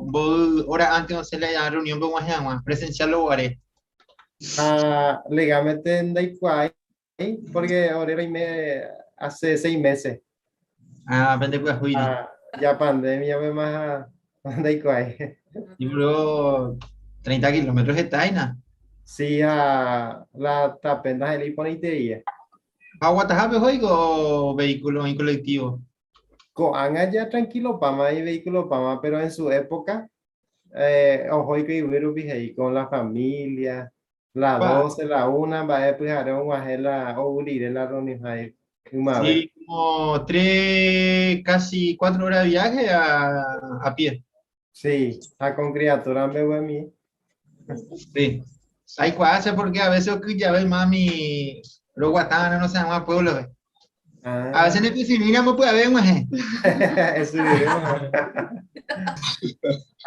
mboy hora antes osẽ la reunión-pe og̃uahẽ hag̃ua, presencial oguare. Ha legalmente ndaikuaái porque ore roime hace seis meses. Ah, pende pyahúina. Ah, ya pandemia-pema ha ndaikuaái. Pero 30 kilómetros hetáina. Sí, ha la tape ndaha'éi iporãitereia. Ha oguatahápe ohóiko vehículo oĩ colectivo. Ko'ág̃a ja tranquilopáma ivehiculopáma, pero en su época ohóiko yvy rupi he'i con la familia, la doce, la una mba'e pyhare og̃uahẽ la ou rire la reunionha ymave. Sí, como tres, casi cuatro horas de viaje a pie. Sí, ha con criatura mbeguemi. Sí. Aikuaa che porque a veces oky jave mami roguatá no sé hag̃ua pueblo-pe. Ah. A veces nepysyrỹiramo py'ave og̃uahẽ. Esyryry og̃uahẽ.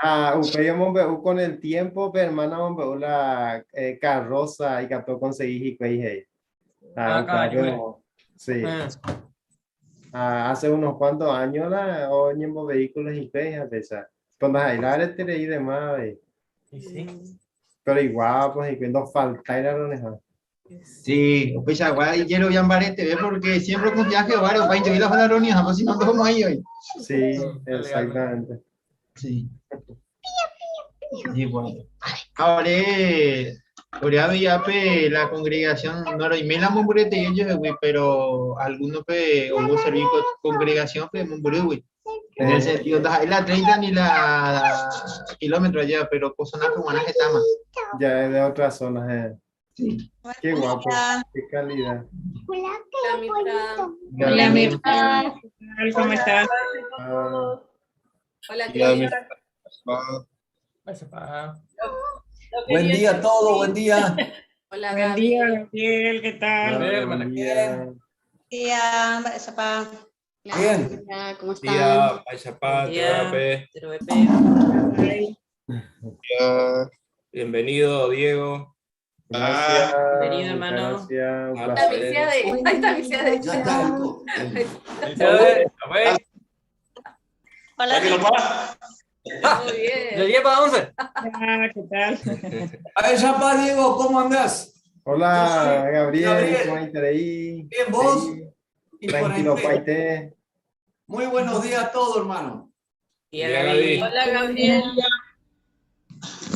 Ah, upéi omombe'u con el tiempo pe hermana omombe'u la eh, carroza ikatu okonsegi hikuái he'i. Ah, Ah, upéva kavaju. pe- Sí. Ah. Ah, hace unos cuantos años la oñembovehículo hikuái ha péicha. Pero ndaha'éi la areterei demás avei. Y sí. Pero iguapo hikuái ndofaltái la roneha. Sí, upeichagua ijerovia mbareteve porque siempre oconfia Jehováre opáinte oĩ la oho la reunionha, pues si no ndohomo'ãi oĩ. Sí, exactamente. Sí. Sí, bueno. Ha ore, ore avei ápe la congregación no roiméi la mombyryetei ojohegui, pero alguno-pe ou oservi ko congregación-pe mombyrýgui. En el sentido, ndaha'éi la 30 ni la kilómetro allá, pero ko zona-pe g̃uarã hetáma. Ya es de otra zona, eh. Sí. Qué guapo, qué calidad. Hola, Mirta. Hola, Mirta. ¿Cómo estás? Ah. Hola, Hola, Claudia. Mirta. Buen día a todos, buen día. Hola, Buen Gaby. día, Gabriel, ¿qué tal? Hola, buen día. día, Mba'éichapa. Bien. Hola, ¿cómo están? Día, Payapá, Buen día. Teorape. Teropepe. Bienvenido, Diego. Gracias. Bienvenido, muchas hermano. Gracias, un Ah, Está placer. viciada de- Ahí está viciada de- Ya está el co- Hola, Muy bien. Llegué para 11. Hola, ¿qué tal? Payapá, Diego, ¿cómo andás? Hola, Gabriel, Gabriel. ¿cómo estás ahí? Bien, ¿vos? Sí, Y por Tranquilo, ahí. paite. Muy buenos días a todos, hermano. Día, Día, Gaby. Gaby. Hola, Gabriel.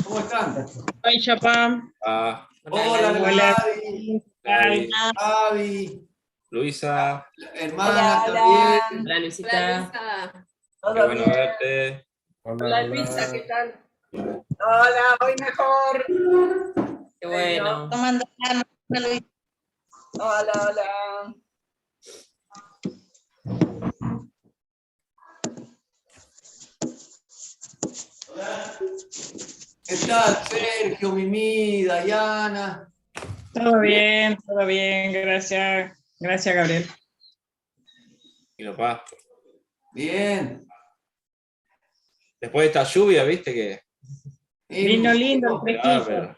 ¿Cómo están? Mba'éichapa. Ah, Hola, Hola. Gaby, Gaby, Gaby, Luisa, hermana Hola, también. Hola, Hola, Luisita. Luisa. qué bueno verte. Hola, Hola, Luisa, ¿qué tal? Hola, hoy mejor. Qué bueno. ¿Cómo andas, Luisa? Hola, hola. ¿Qué tal, Sergio, Mimi, Dayana? Todo bien, todo bien, gracias. Gracias, Gabriel. Y lo pa. Bien. Después de esta lluvia, viste que. Vino lindo, Ah, fresquito. pero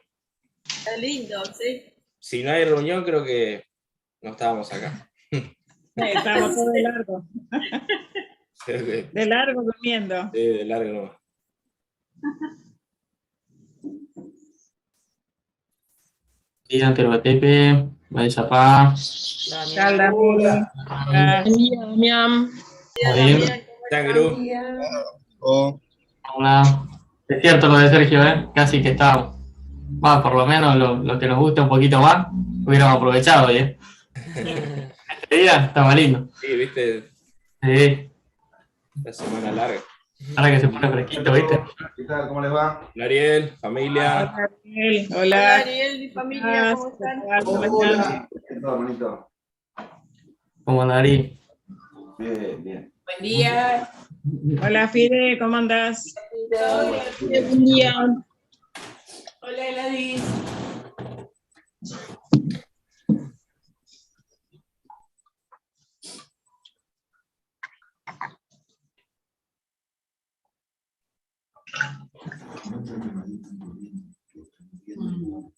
Está lindo, sí. si no hay reunión, creo que no estábamos acá. Estamos todos de largo, Creo que de largo durmiendo. sí, de largo nomás. Día, Teropepe, Mba'éichapa. Tal, Damián. Hola. Damián. Bien. Tangru. Hola. Es cierto lo de Sergio, ¿eh? Casi que estábamos. Va, por lo menos lo que nos gusta un poquito más, hubiéramos aprovechado, ¿eh? Este día estaba lindo. Sí, viste, Sí, la semana larga. ahora que se pone fresquito, ¿viste? ¿Qué tal? ¿Cómo les va? Hola, Ariel, familia. Hola, Gabriel. Hola, Hola. Ariel, mi familia, ¿cómo están? ¿Qué tal? ¿Cómo están? Hola. Todo bonito. Como Darí. Bien, bien. Buen día. Hola, Fide, ¿cómo andás? Buen día. Hola, Gladys.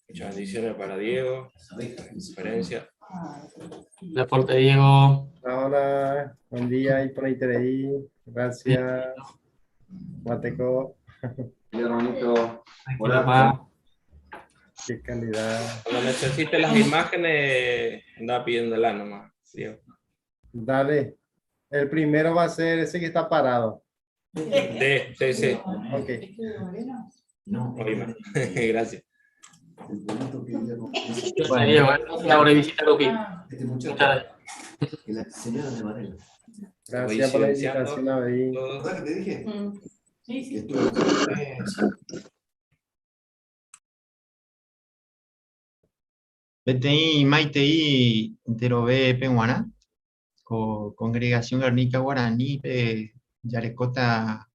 Muchas bendiciones para Diego. Conferencia. El aporte Diego. Hola, buen día y por ahí. Gracias. Guateco. Bien, hermanito. Hola. Pa. Qué calidad. Cuando necesite las imágenes, anda pidiéndolas nomás. Sí. Dale. El primero va a ser ese que está parado. D, sí, sí. Ok. No, Gracias. Bueno, Diego, la hora de visita Luqui. Muchas gracias. La señora de Varela. Gracias por la invitación, Abel. ¿Verdad que te dije? Sí, sí. Peteĩ maitei enterove peg̃uarã ko Congregación Guernica Guaraní-pe jarekóta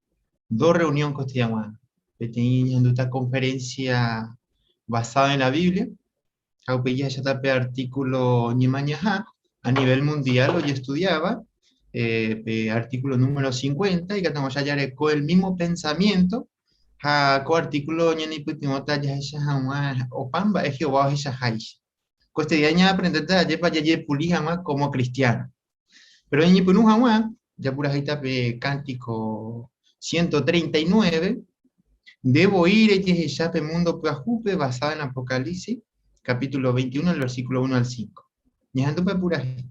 dos reunión kostiag̃ua. Peteĩ ñahendúta conferencia basada en la Biblia ha upéi jahecháta pe artículo ñemañaha a nivel mundial ojestudiáva, pe artículo número 50 ikatu jareko el mismo pensamiento Ha ko artíkulo ñaneipytyvõta jahecha hag̃ua opa mba'e Jehová ohechaháicha. Koestedía ñaaprendéta ajépa jajepuli hag̃ua kómo kristiáno. Péro ñañepyrũ hag̃ua, japurahéita pe kántiko 139, Nde voi rejehecha pe múndo pyahúpe basado en Apocalipsis, capítulo 21, el versículo 1 al 5. Ñahendu pe purahéi.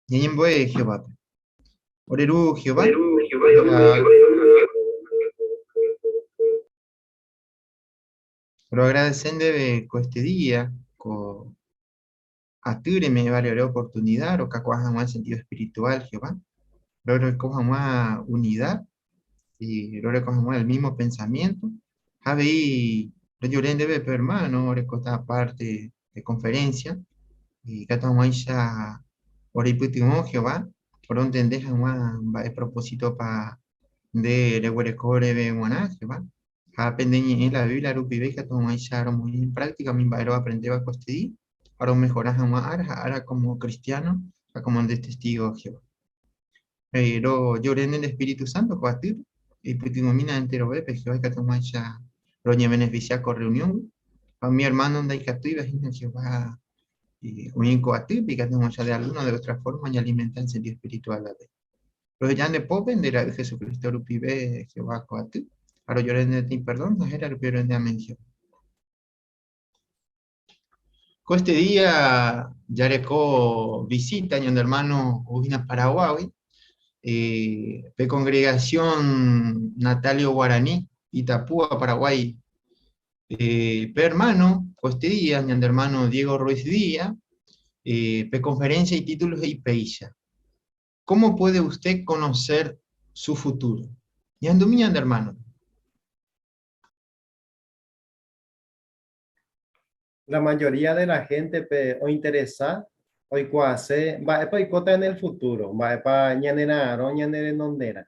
Ñañembo'e Jehovápe. Ore Ru Jehová, ha Roagradece ndéve ko este día, ko aty reme'ẽvare ore oportunidad rokakuaa hag̃ua en sentido espiritual, Jehová. Roreko hag̃ua unidad y roreko hag̃ua el mismo pensamiento. Ha avei rojore ndéve pe hermano orekóta parte de conferencia, ikatu hag̃uáicha oreipytyvõ Jehová, orontende hag̃ua mba'e propósito-pa nde reguereko oreve g̃uarã, Jehová. Ha pende ñe'ẽ la Biblia rupive ikatu hag̃uáicha romoĩ en práctica umi mba'e roaprendéva ko este día ha romejora hag̃ua ára ha ára como cristiano ha como nde testigo Jehová. Rojore nde Espíritu Santo ko atýpe, eipytyvõmína enterovépe Jehová ikatu hag̃uáicha roñebeneficia ko reunión-gui ha umi hermano ndaikatúiva hína Jehová oĩ ko atýpe ikatu hag̃uáicha de alguna o de otra forma oñealimenta en sentido espiritual avei. Roheja nde pópe nde Ra'y Jesucristo rupive Jehová ko aty, ha rojore nde tĩ perdón ha héra rupi roende. Amén. Jehová. Ko este día jareko visita ñande hermano oúhína Paraguágui, pe congregación Natalio Guaraní, Itapúa, Paraguay. Pe hermano, ko este día, ñande hermano Diego Ruiz Díaz, pe conferencia y título he'i péicha, ¿Cómo puede usted conocer su futuro? Ñandumi ñande hermano. La mayoría de la gente pe ointeresa oikuaase mba'épa oikóta en el futuro, mba'épa ñanera'arõ ñane renonderã.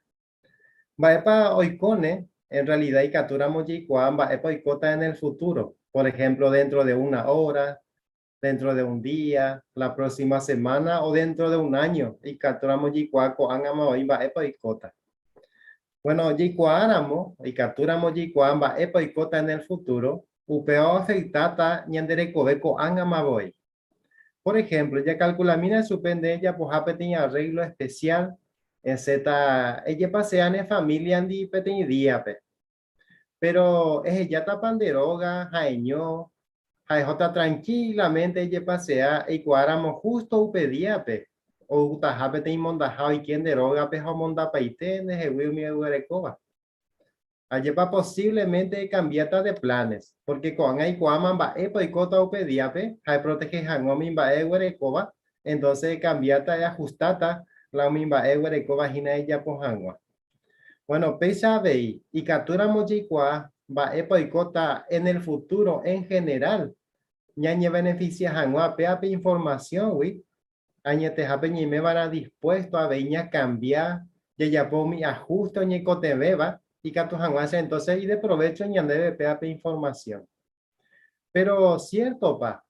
Mba'épa oikóne en realidad ikatúramo jaikuaa mba'épa oikóta en el futuro, por ejemplo dentro de una hora, dentro de un día, la próxima semana o dentro de un año, ikatúramo jaikuaa ko'ág̃ama voi mba'épa oikóta. Bueno, jaikuaáramo, ikatúramo jaikuaa mba'épa oikóta en el futuro, upéva oafectáta ñande rekove ko'ág̃ama voi. Por ejemplo, jakalkulamína chupe nde ejapoha peteĩ arreglo especial, esẽta ejepasea ne familia-ndi peteĩ día-pe. Péro ehejátapa nde róga ha'eño ha ehóta trankílamente ejepasea eikuaáramo hústo upe díape outaha peteĩ mondaha oike nde rógape ha omondapaite ndehegui umi eguerekóva? Ajépa posívlemente ekambiáta de planes, pórke ko'ág̃a eikuaáma mba'épa oikóta upe díape ha eprotehe hag̃ua umi mba'e eguerekóva, entónse ekambiáta eahustáta la umi mba'e eguerekóva hína ejapo hag̃ua. Bueno, péicha avei, ikatúramo jaikuaa mba'épa oikóta en el futuro en general, ñañebeneficia hag̃ua péa pe información-gui, añetehápe ñaimeva'erã dispuesto avei ñakambia, jajapo umi ajuste oñeikotevẽva, ikatu hag̃uáicha entonces ideprovecho ñandéve péa pe información. Pero, cierto-pa,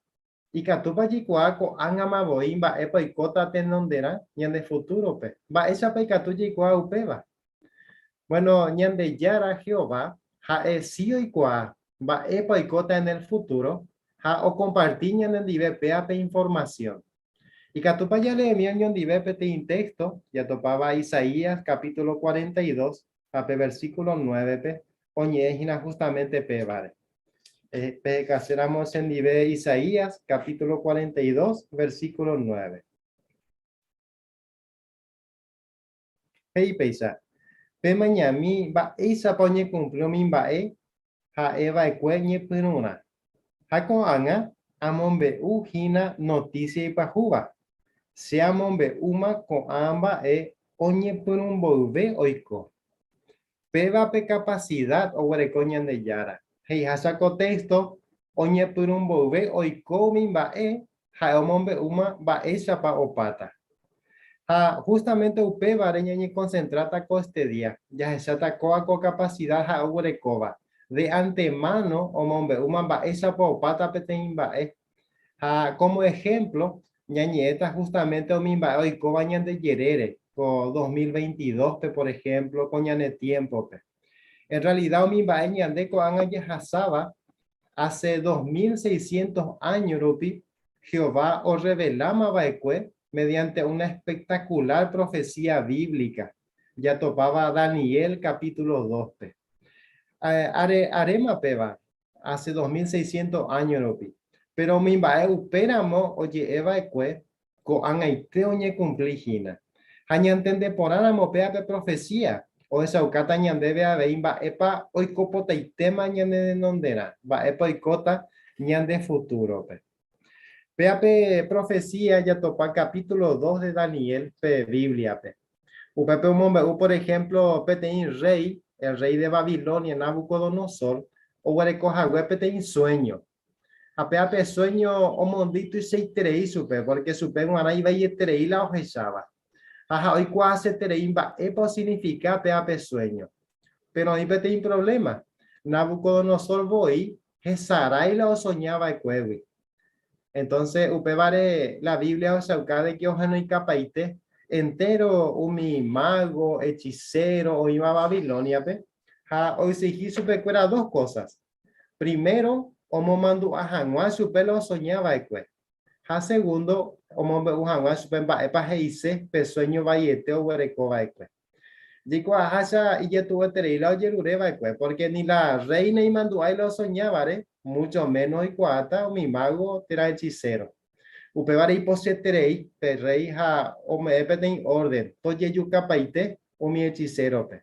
Ikatúpa jaikuaa ko'ág̃ama voi mba'épa oikóta tenonderã ñande futúrope? Mba'éichapa ikatu jaikuaa upéva? Bueno, Ñandejára Jehová ha'e si oikuaa mba'épa oikóta en el futúro ha okomparti ñanendive péa pe informasión. Ikatúpa jaleemi oñondive peteĩ téxto jatopáva Isaías capítulo 42 ha pe versículo 9-pe oñe'ẽ hína justamente pévare. Pehekaséramo chendive Isaías capítulo 42, versículo 9. He'i péicha, Pemañami mba'éichapa oñekumpli umi mba'e ha'e va'ekue ñepyrũrã. Ha ko'ág̃a amombe'u hína notísia ipyahúva. Che amombe'úma ko'ã mba'e oñepyrũ mboyve oiko. Péva pe capacidad oguereko Ñandejára. He'iháicha ko texto, oñepyrũ mboyve oiko umi mba'e, ha'e omombe'úma mba'éichapa opáta. Ha justamente upévare ñañeconcentráta ko este día, jahecháta kóva ko capacidad ha'e oguerekóva. De antemano omombe'úma mba'éichapa opáta peteĩ mba'e. Ha como ejemplo, ñañe'ẽta justamente umi mba'e oikóva ñande jerére, ko 2022-pe, por ejemplo, ko ñane tiempo-pe. En realidad umi mba'e ñande ko'ág̃a jahasáva, hace 2600 años rupi, Jehová orreveláma va'ekue mediante una espectacular profecía bíblica, jatopáva Daniel capítulo 2-pe. Are, aréma péva, hace 2600 áño rupi. Péro umi mba'e upéramo oje'e va'ekue ko'ag̃aite oñekumpli hína. Ha ñantende porãramo péa pe profesía, Ohechaukáta ñandéve avei mba'épa oikopotaitéma ñane renonderã, mba'épa oikóta ñande futúrope. Péa pe profesía jatopa capítulo 2 de Daniel pe Bíbliape. Upépe omombe'u por ejemplo peteĩ rréi, el rréi de Babilonia Nabucodonosor, oguereko hague peteĩ sueño. Ha péa pe sueño omondýi tuichaiterei chupe, porque chupe g̃uarã ivaieterei la ohecháva. Ha ha oikuaaseterei mba'épa osignifika péa pe sueño. Péro oĩ peteĩ provléma, Nabucodonosor voi hesarái la osoña va'ekuégui. Entonce upévare la Biblia ohechauka de ke ohenoikapaite entéro umi mágo, hechicero oĩva Babilóniape ha oexigi chupekuéra dos kósas. Primero, omomandu'a hag̃ua chupe la osoña va'ekue. Ha segundo, omombe'u hag̃ua chupe mba'épa he'ise pe suéño vaiete oguereko va'ekue. Jaikuaaháicha ijetu'ueterei la ojerure va'ekue, pórke ni la rréi naimandu'ái la osoñávare, múcho méno oikuaáta umi mágo térã echiséro. Upévare ipochyeterei pe rréi ha ome'ẽ peteĩ órden tojejukapaite umi echisérope.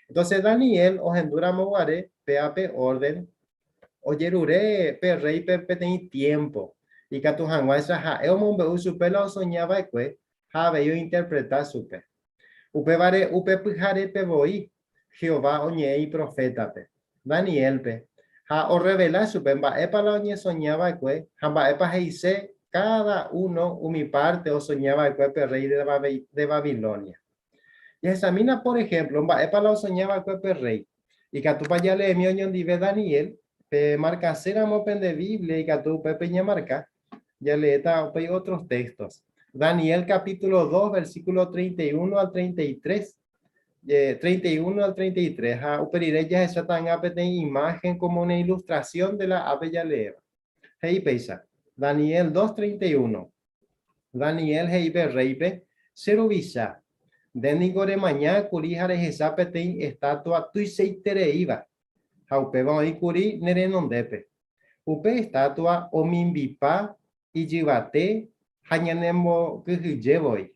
Entónse Daniel ohendúramo guare péva pe órden, ojerure pe rréipe peteĩ tiémpo, ikatu hag̃uáicha ha'e omombe'u chupe la osoña va'ekue ha avei ointerpreta chupe. Upévare upe pyharépe voi Jehová oñe'ẽ iprofétape, Daniélpe, ha orrevela chupe mba'épa la oñesoña va'ekue ha mba'épa he'ise káda uno umi párte osoña va'ekue pe rréi de Babilonia. Jahechamína pór ehémplo mba'épa la osoña va'ekue pe rréi. Ikatúpa jaleemi oñondive Daniel, pe markaséramo pende Biblia ikatu upépe ñamarka, jaleéta upéi otros textos. Daniel capítulo 2 versículo 31 al 33. 31 al 33 ha upe rire jahecháta ág̃a peteĩ imagen como una ilustración de la ápe jaleéva. He'i péicha, Daniel 2, 31. Daniel he'i pe rréipe, Che ruvicha, nde niko remaña kuri ha rehecha peteĩ estátua tuichaitereíva, ha upéva oĩ kuri ne renondépe. Upe estátua omimbipa ijyvate ha ñanembokyhyje voi.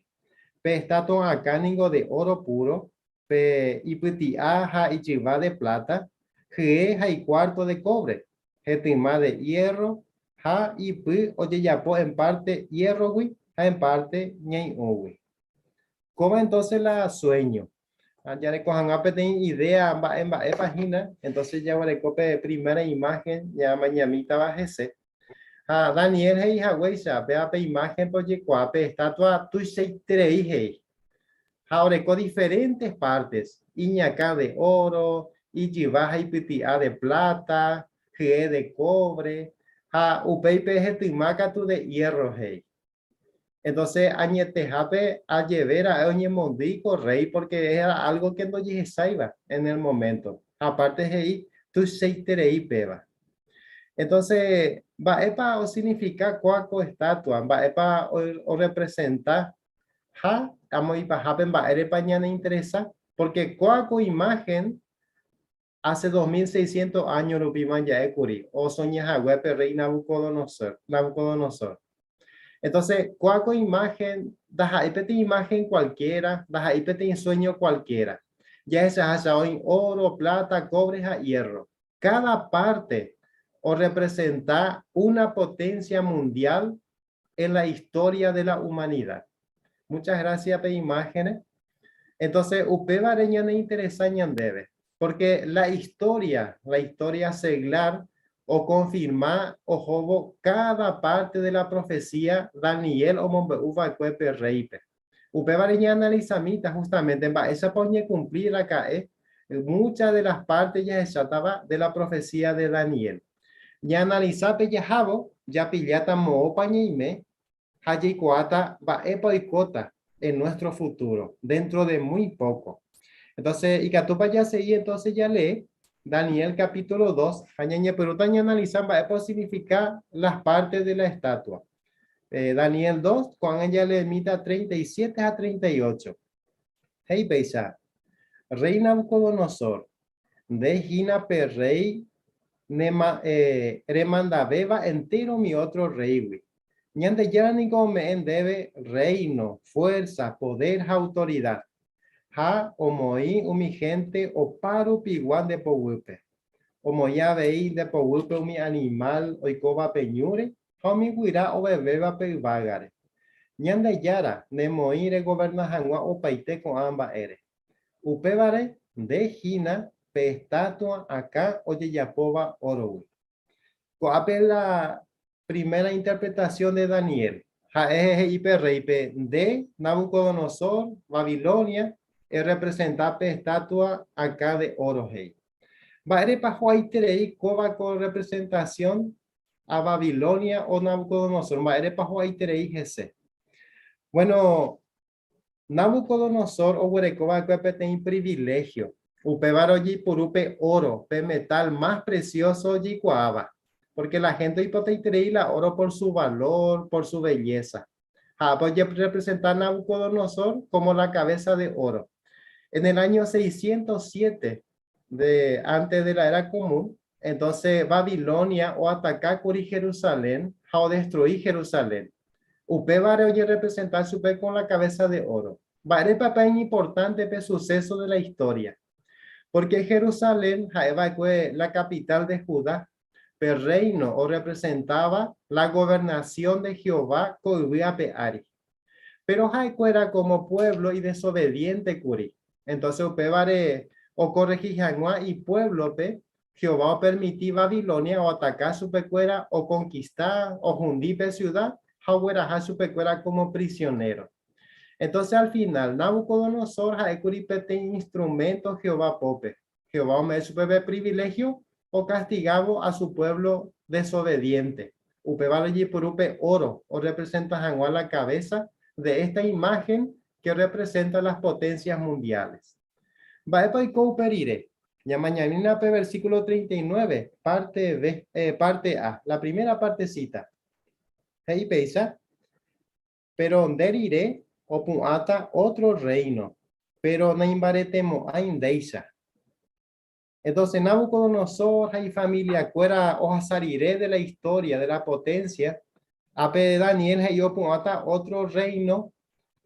Pe estátua akã ningo de óro púro, pe ipyti'a ha ijyva de pláta, hye ha ikuárto de kóvre, hetyma de iérro ha ipy ojejapo en párte iérrogui ha en párte ñai'ũgui. Kóva entónse la suéño. Ha jareko hag̃ua peteĩ idéa mba'e mba'épa hína, entónse jaguereko pe primera imáhen ñamañamítava hese. Ha Daniel he'i haguéicha, péva pe imáhenpe ojekuaa pe estátua tuichaiterei he'i. Ha oreko diferentes partes, iñakã de óro, ijyva ha ipyti'a de pláta, hye de kóvre, ha upéi pe hetyma katu de iérro he'i. Entonces añetehápe ajeve ra'e oñemondýi ko rréi porque era algo que ndojehesáiva en el momento. Ha aparte he'i tuichaiterei péva. Entonces, mba'épa osignifika kóa ko estatua? Mba'épa orrepresenta? Ha amo ipahápe mba'érepa ñaneinteresa? Porque kóa ko imagen Hace 2600 áño rupíma ja'e kuri osoña hague pe rréi Nabucodonosor. Nabucodonosor. Entonces, kóa ko imagen ndaha'éi peteĩ imagen cualquiera, ndaha'éi peteĩ sueño cualquiera. Jahechaháicha oĩ oro, plata, cobre ha hierro. Cada parte orrepresenta una potencia mundial en la historia de la humanidad. Muchas gracias pe imágenes. Entonces, upévare ñaneinteresa ñandéve, porque la historia, la historia seglar okonfirma ohóvo cada parte de la profecía Daniel omombe'u va'ekue pe rréipe. Upévare ñaanalisamíta justamente mba'éichapa oñekumpli raka'e muchas de las partes jahechátava de la profecía de Daniel. Ñaanalisa pe jahávo, japilláta moõpa ñaime ha jaikuaáta mba'épa oikóta en nuestro futuro, dentro de muy poco. Entonces, ikatúpa jasegi entonces jalee Daniel capítulo 2 ha ñañepyrũta ñaanalisa mba'épa osignifika las partes de la estatua. Eh, Daniel 2, ko'ág̃a jaleemíta 37 ha 38. He'i péicha, Rréi Nabucodonosor, nde hína pe rréi nema, eh, remandavéva entéro umi ótro rréigui. Ñandejára niko ome'ẽ ndéve rréino, fuérsa, podér ha autorida. Ha omoĩ umi hénte opa rupigua nde poguýpe. Omoĩ avei nde poguýpe umi animál oikóva pe ñúre ha umi guyra ovevéva pe yvágare. Ñandejára nemoĩ regoverna hag̃ua opaite ko'ã mba'ére. Upévare nde hína pe estátua akã ojejapóva órogui. Ko'ápe la primera interpretación de Daniel. Ha'e he'i pe rréipe, Nde, Nabucodonosor, Babilonia, errepresenta pe estatua akã de óro, he'i. Mba'érepa ho'aiterei kóva ko representación a Babilonia o Nabucodonosor? Mba'érepa ho'aiterei hese? Bueno, Nabucodonosor oguereko va'ekue peteĩ priviléhio, upévare ojeipuru pe óro, pe metál más presióso ojeikuaáva, pórke la hénte oipotaiterei la óro por su valór, por su vellésa. Ha ápe ojerrepresenta Nabucodonosor kómo la kavésa de óro. En el áño 607 de ántes de la éra komún, entónse Babilonia oataka kuri Jerusalén ha odestrui Jerusalén. Upévare ojerrepresenta chupe con la cabeza de oro. Mba'érepa pe iñimportánte pe suceso de la historia? Porque Jerusalén ha'e va'ekue la capital de Judá, pe rréino orrepresentáva la governación de Jehová ko yvy ape ári. Péro ha'ekuéra kómo puévlo idesobediénte kuri. Entónse upévare okorrehi hag̃ua ipuévlope, Jehová opermiti Babilonia oataka chupekuéra, okonkista, ohundi pe siuda ha ogueraha chupekuéra kómo prisionéro. Entónse al finál, Nabucodonosor ha'e kuri peteĩ instruménto Jehová pópe. Jehová ome'ẽ chupe pe priviléhio okastigávo a su puévlo desobediénte. Upévare ojeipuru pe óro orrepresenta hag̃ua la kavésa de ésta imáhen ke orrepresenta las poténsias mundiáles. Mba'épa oiko upe rire? Ñamañamína pe versíkulo 39, párte B, párte A, la primera partesíta. He'i péicha, Péro nde rire opu'ãta ótro rréino, péro naimbaretemo'ãi ndéicha. Entonce Nabucodonosor ha ifamiliakuéra ohasa rire de la historia de la potencia, ápe Daniel he'i opu'ãta ótro rréino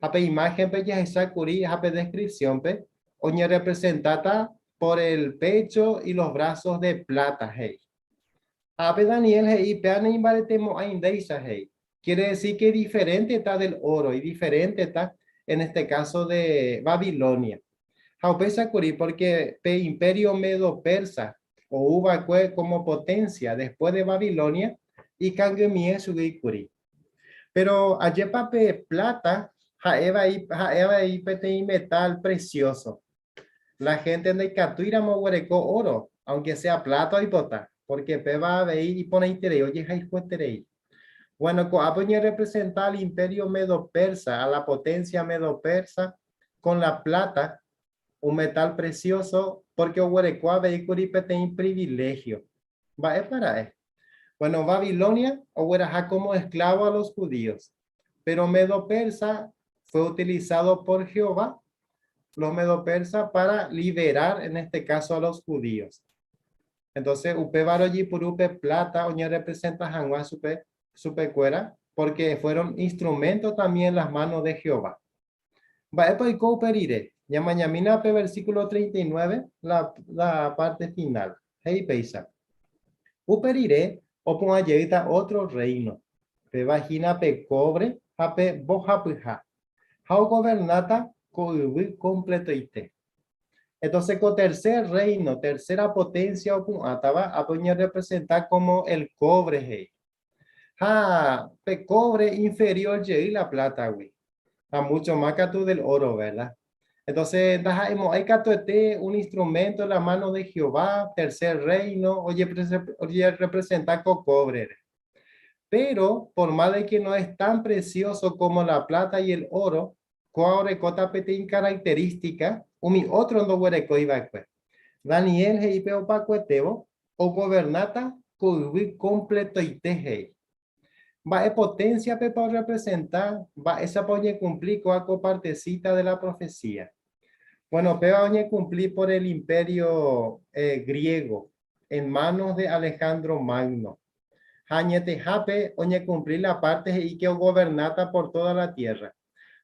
ha pe imáhenpe jahecha kuri ha pe descripciónpe oñerrepresentáta por el pecho y los brazos de plata, he'i. Ha ápe Daniel he'i péa neimbaretemo'ãi ndéicha, he'i. Quiere decir que diferenteta del oro y diferenteta en este caso de Babilonia. Ha upéicha kuri porque pe imperio medo-persa ou va'ekue como potencia después de Babilonia ikangymie chugui kuri. Pero ajépa pe plata ha'e avei peteĩ metal precioso. La gente ndaikatúiramo oguereko oro, aunque sea plata oipota, porque péva avei iporãiterei ojehayhueterei. Bueno, ko'ápe oñerrepresenta al imperio medo-persa, a la potencia medo-persa, con la plata, un metal precioso, porque oguereko avei kuri peteĩ privilegio. Mba'épa ra'e? Bueno, Babilonia ogueraha como esclavo a los judíos, pero medo-persa fue utilizado por Jehová, los medo-persa, para liberar, en este caso, a los judíos. Entonces, upévare ojeipuru pe plata oñerrepresenta hag̃ua chupe, chupekuéra, porque fueron instrumento también en las manos de Jehová. Mba'épa oiko upe rire? Ñamañamína pe versículo 39, la, la parte final. He'i péicha, Upe rire opu'ã jeýta ótro rréino, péva hína pe kóvre ha pe mbohapyha, ha ogovernáta ko yvy kompletoite. Entonces ko tercer reino, tercera potencia opu'ãtava, ápe oñerrepresenta como el cobre he'i. Ha pe cobre inferior jey la plátagui, ha mucho más katu del oro, verdad? Entonces ndaha'emo'ãi katuete un instrumento en la mano de Jehová, tercer reino, ojerrepresenta ko cobre-re. Pero, por más de que no es tan precioso como la plata y el oro, Kóa orekóta peteĩ característica umi ótro ndoguerekói va'ekue. Daniel he'i pe opakuetévo ogovernáta ko yvy kompletoite he'i. Mba'e poténsiapepa orrepresenta mba'éichapa oñekumpli kóa ko partesíta de la profesía? Bueno, péva oñekumpli por el imperio griego en manos de Alejandro Magno. Ha añetehápe oñekumpli la parte he'i que ogovernáta por toda la tierra.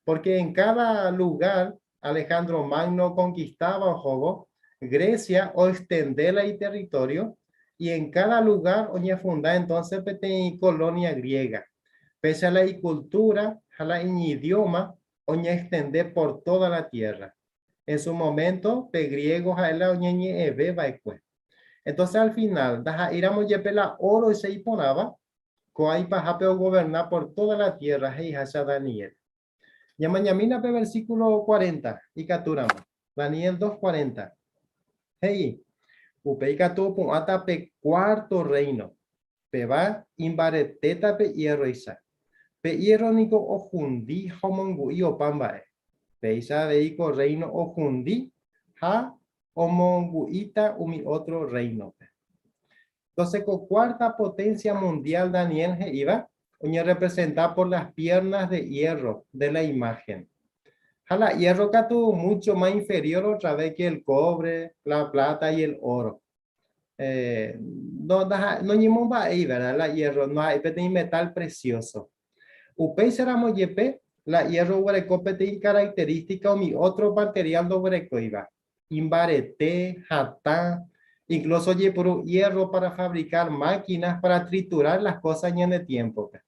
Porque en cada lugar. Alejandro Magno okonkistáva ohóvo, Grecia oextende la iterritório y en cada lugar oñefunda entonces peteĩ colonia griega. Péicha la icultura ha la iñidioma oñeextende por toda la tierra. En su momento, pe griego ha'e la oñeñe'ẽve va'ekue. Entonces al final, ndaha'éiramo jepe la óroicha iporãva, ko'ã ipahápe ogoverna por toda la tierra, he'iháicha Daniel. Ñamañamína pe versículo 40, ikatúramo. Daniel 2:40. He'i, Upéi katu opu'ãta pe cuarto reino, péva imbaretéta pe hierroicha. Pe hierro niko ohundi ha omongu'i opa mba'e. Péicha avei ko reino ohundi ha omongu'íta umi ótro réinope. Entonces ko cuarta potencia mundial Daniel he'íva oñerrepresenta por las piernas de hierro de la imagen. Ha la hierro katu mucho más inferior otra vez que el cobre, la plata y el oro. Eh, no, noñemomba'éi, ¿verdad? La hierro no ha'éi peteĩ metal precioso. Upéicharamo jepe, la hierro oguereko peteĩ característica umi otro material ndoguerekóiva. Imbarete, hatã, incluso ojepuru hierro para fabricar máquinas para triturar las cosas ñane tiempo-pe.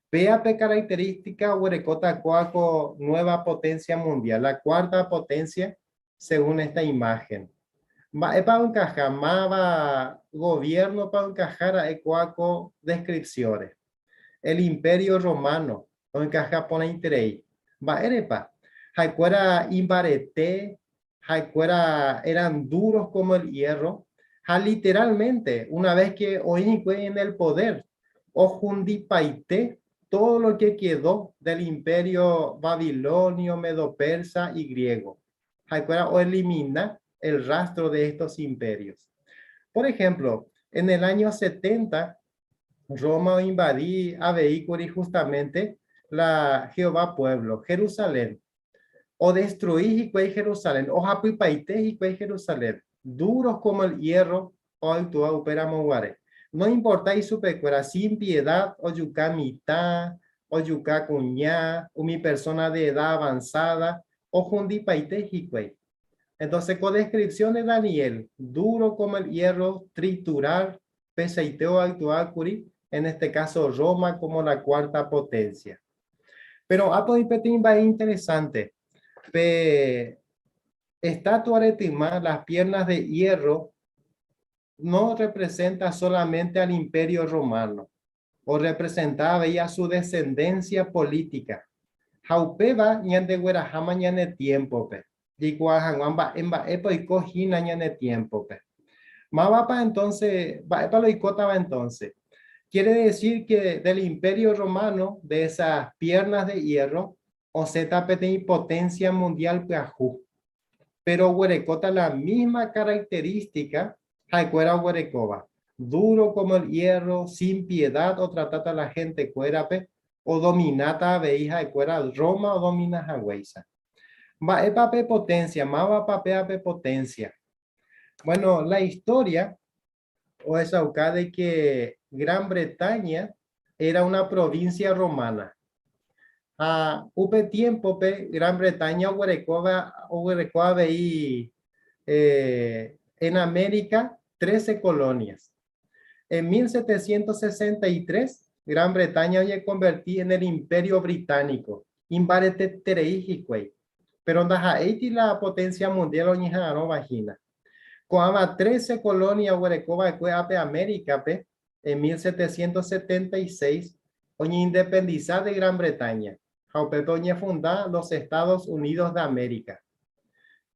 Péa pe característica oguerekóta kóa ko nueva potencia mundial, la cuarta potencia según esta imagen. Mba'épa onkaha? Máva gobierno-pa onkaha ra'e kóa ko descripción-re? El Imperio Romano oenkaha porãiterei. Mba'érepa? Ha'ekuéra imbarete, ha'ekuéra eran duros como el hierro, ha literalmente, una vez que oĩ hikuái en el poder, ohundipaite todo lo que quedó del imperio babilonio, medo-persa y griego. Ha'ekuéra oelimina el rastro de estos imperios. Por ejemplo, en el año 70, Roma oinvadi avei kuri justamente la Jehová pueblo, Jerusalén. Odestrui hikuái Jerusalén, ohapypaite hikuái Jerusalén, duros como el hierro oactua upéramo guare. No importái chupekuéra, sin piedad ojuka mitã, ojuka kuña, umi persona de edad avanzada, ohundipaite hikuái. Entonces ko descripción de Daniel, duro como el hierro, triturar, pesaite oactua kuri, en este caso Roma como la cuarta potencia. Pero ápe oĩ peteĩ mba'e interesante, pe estatua retyma, las piernas de hierro, no representa solamente al imperio romano, orrepresenta avei a su descendencia política. Ha upéva ñandegueraháma ñane tiémpope. Jaikuaa hag̃ua mba'e mba'épa oiko hína ñane tiémpope. Mávapa entonce, mba'épa la oikótava entonce? Quiere decir que del Imperio Romano, de esas piernas de hierro, osẽta peteĩ potencia mundial pyahu. Pero oguerekóta la misma característica ha'ekuéra oguerekóva, duro como el hierro, sin piedad otratáta la gente-kuérape, odomináta avei ha'ekuéra Roma odomina haguéicha. Mba'épa pe potencia? Mávapa péva pe potencia? Bueno, la historia ohechauka de que Gran Bretaña era una provincia romana. Ha upe tiempo-pe Gran Bretaña oguerekóva oguereko avei eh, en América 13 colonias. En 1763, Gran Bretaña oñekonverti en el Imperio Británico, imbareteterei hikuái. Péro ndaha'éiti la potencia mundial oñeha'arõva hína. Ko'ãva trece colonia oguereko va'ekue ápe América-pe, en 1776, oñeindependisa de Gran Bretaña, ha upépe oñefunda los Estados Unidos de América.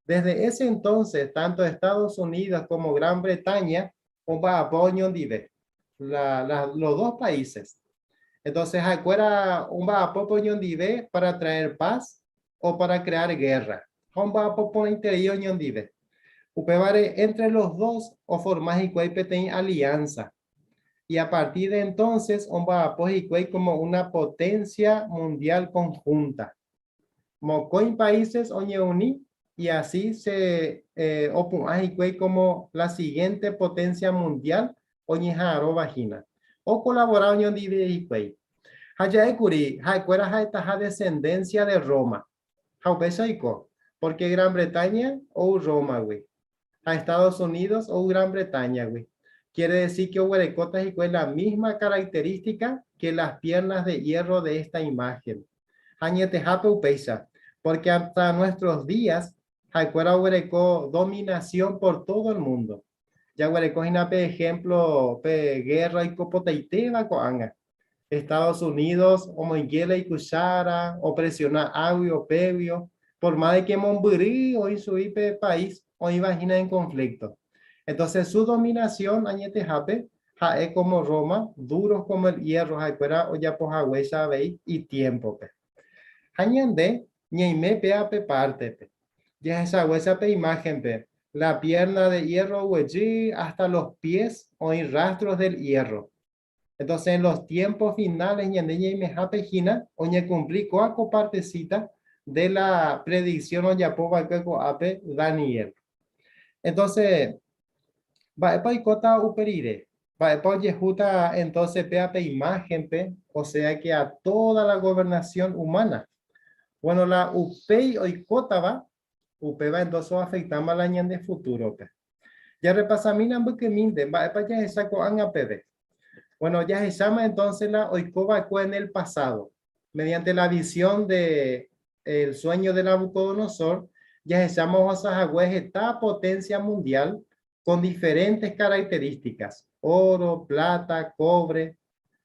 Desde ese entonces, tanto Estados Unidos como Gran Bretaña omba'apo oñondive, la, la, los dos países. Entonces, ha'ekuéra omba'apópe oñondive para traer paz o para crear guerra. Ha omba'apo porãiterei oñondive. Upévare, entre los dos oforma hikuái peteĩ alianza. Y a partir de entonces omba'apo hikuái como una potencia mundial conjunta. Mokõi países oñeuni y así se opu'ã hikuái como la siguiente potencia mundial oñeha'arõva hína. Okolabora oñondive hikuái. Ha ja'ékuri ha'ekuéra ha'etaha descendencia de Roma. Ha upéicha oiko. Porque Gran Bretaña ou Roma-gui, ha Estados Unidos ou Gran Bretaña-gui. Quiere decir que oguerekóta hikuái la misma característica que las piernas de hierro de esta imagen. Ha añetehápe upéicha, porque hasta nuestros días ha'ekuéra oguereko dominación por todo el mundo. Jaguereko hína pe ejemplo pe guerra oikopotaitéva ko'ág̃a. Estados Unidos omoinge la icuchara, opresiona águio péguio, por más de que mombyry oĩ chugui pe país oĩva hína en conflicto. Entonces su dominación añetehápe ha'e como Roma, duros como el hierro ha'ekuéra ojapo haguéicha avei itiémpope. Ha ñande ñaime péa pe pártepe. Jahechaguéicha pe imágenpe, la pierna de hierro oguejy hasta los pies oĩ rastros del hierro. Entonces, en los tiempos finales ñande ñaimehápe hína oñekumpli kóa ko partecita de la predicción ojapo va'ekue ko'ápe Daniel. Entonces, mba'épa oikóta upe rire? Mba'épa ojehúta entonces péa pe imágenpe, o sea que a toda la gobernación humana? Bueno, la upéi oikótava, upéva entonces oafectáma la ñande futuro-pe. Jarrepasamína mbykymínte, mba'épa jahecha ko'ág̃a peve? Bueno, jahecháma entonces la oiko va'ekue en el pasado. Mediante la visión de el sueño de Nabucodonosor, jahecháma ohasa hague heta potencia mundial con diferentes características, oro, plata, cobre,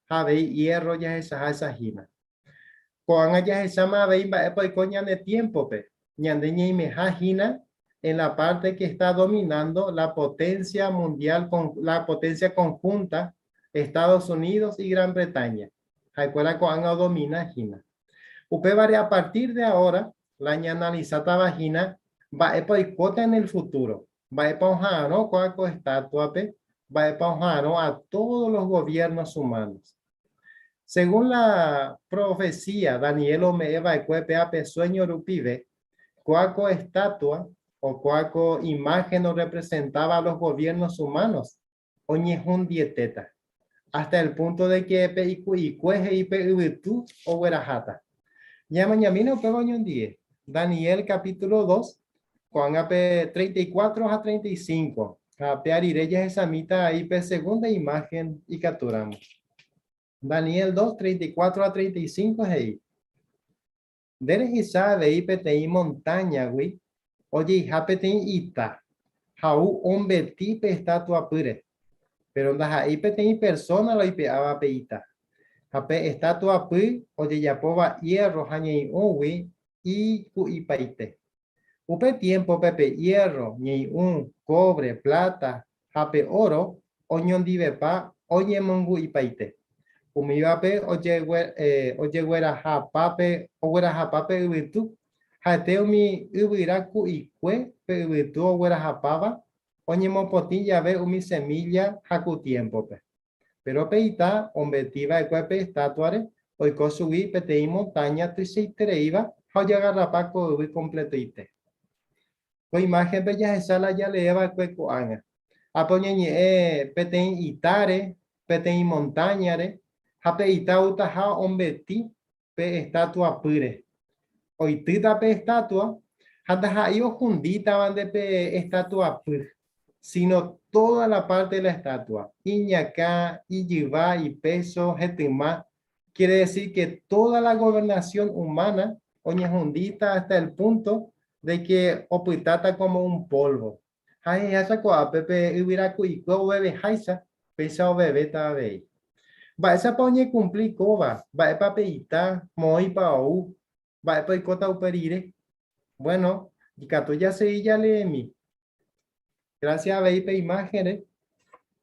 ha avei hierro jahechaháicha hína. Ko'ág̃a jahecháma avei mba'épa oiko ñane tiémpope, ñande ñaimeha hína en la parte que está dominando la potencia mundial, la potencia conjunta Estados Unidos y Gran Bretaña. Ha'ekuéra ko'ág̃a odomina hína. Upévare a partir de ahora la ñaanalisátava hína mba'épa oikóta en el futuro, mba'épa oha'arõ ko'ã ko estatua-pe, mba'épa oha'arõ a todos los gobiernos humanos. Según la profecía Daniel ome'ẽ va'ekue péa pe sueño rupive, kóa ko estatua o kóa ko imagen orrepresentáva a los gobiernos humanos oñehundietéta, hasta el punto de que pe iku'ikue he'i pe yvytu ogueraháta. Ñamañamína upéva oñondie. Daniel capítulo 2, ko'ág̃a pe 34 ha 35, ha péa rire jahechamíta aí pe segunda imagen ikatúramo. Daniel 2, 34 ha 35 he'i, Nde rehecha avei peteĩ montáñagui ojeiha peteĩ ita ha ou ombeti pe estátua pýre. Péro ndaha'éi peteĩ persóna la oipe'áva pe ita. Ha pe estátua py ojejapóva iérro ha ñai'ũgui iku'ipaite. Upe tiémpope pe iérro, ñai'ũ, kóvre, pláta ha pe óro oñondivepa oñemongu'ipaite. Umívape ojeguerahapa pe yvytu, ha'ete umi yvyra ku'ikue pe yvytu oguerahapáva oñemopotĩ jave umi semílla haku tiémpope. Péro pe ita ombeti va'ekue pe estátuare oiko chugui peteĩ montáña tuichaitereíva ha ojagarrapa ko yvy kompletoite. Ko imáhenpe jahecha la jalee va'ekue ko'ág̃a. Ápe oñeñe'ẽ peteĩ itáre, peteĩ montáñare, ha pe ita outaha ombeti pe estátua pýre. Oitýta pe estátua ha ndaha'éi ohundítavante pe estátua py, síno tóda la párte de la estátua, iñakã, ijyva, ipécho, hetyma, kiere desir ke tóda la governasión umána oñehundíta hasta el púnto de ke opytáta kómo un pólvo. Ha he'iháicha ko'ápe pe yvyraku'ikue oveveháicha, péicha ovevéta avei. Mba'éichapa oñekumpli kóva? Mba'épa pe ita? Moõipa ou? Mba'épa oikóta upe rire? Bueno, ikatu jasegi jaleemi. Gracias avei pe imágenre.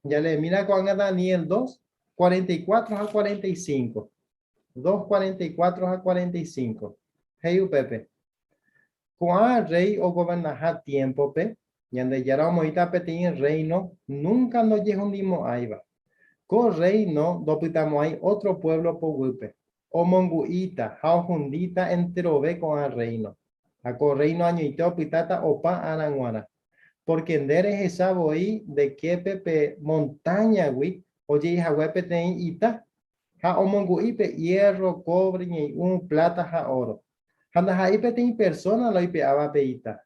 Jaleemína ko'ág̃a Daniel 2, 44 ha 45. 2, 44 ha 45. He'i upépe, Ko'ã rréi ogovernaha tiémpope, Ñandejára omoĩta peteĩ rréino núnka ndojehundimo'ãiva. Ko rréino ndopytamo'ãi ótro puévlo poguýpe, omongu'íta ha ohundíta enterove ko'ã rréino. Ha ko rréino añoite opytáta opa ára g̃uarã. Pórke nde rehecha voi nde képe pe montáñagui ojeihague peteĩ ita, ha omongu'i pe iérro, kóvre, ñai'ũ, pláta ha óro. Ha ndaha'éi peteĩ persóna la oipe'áva pe ita.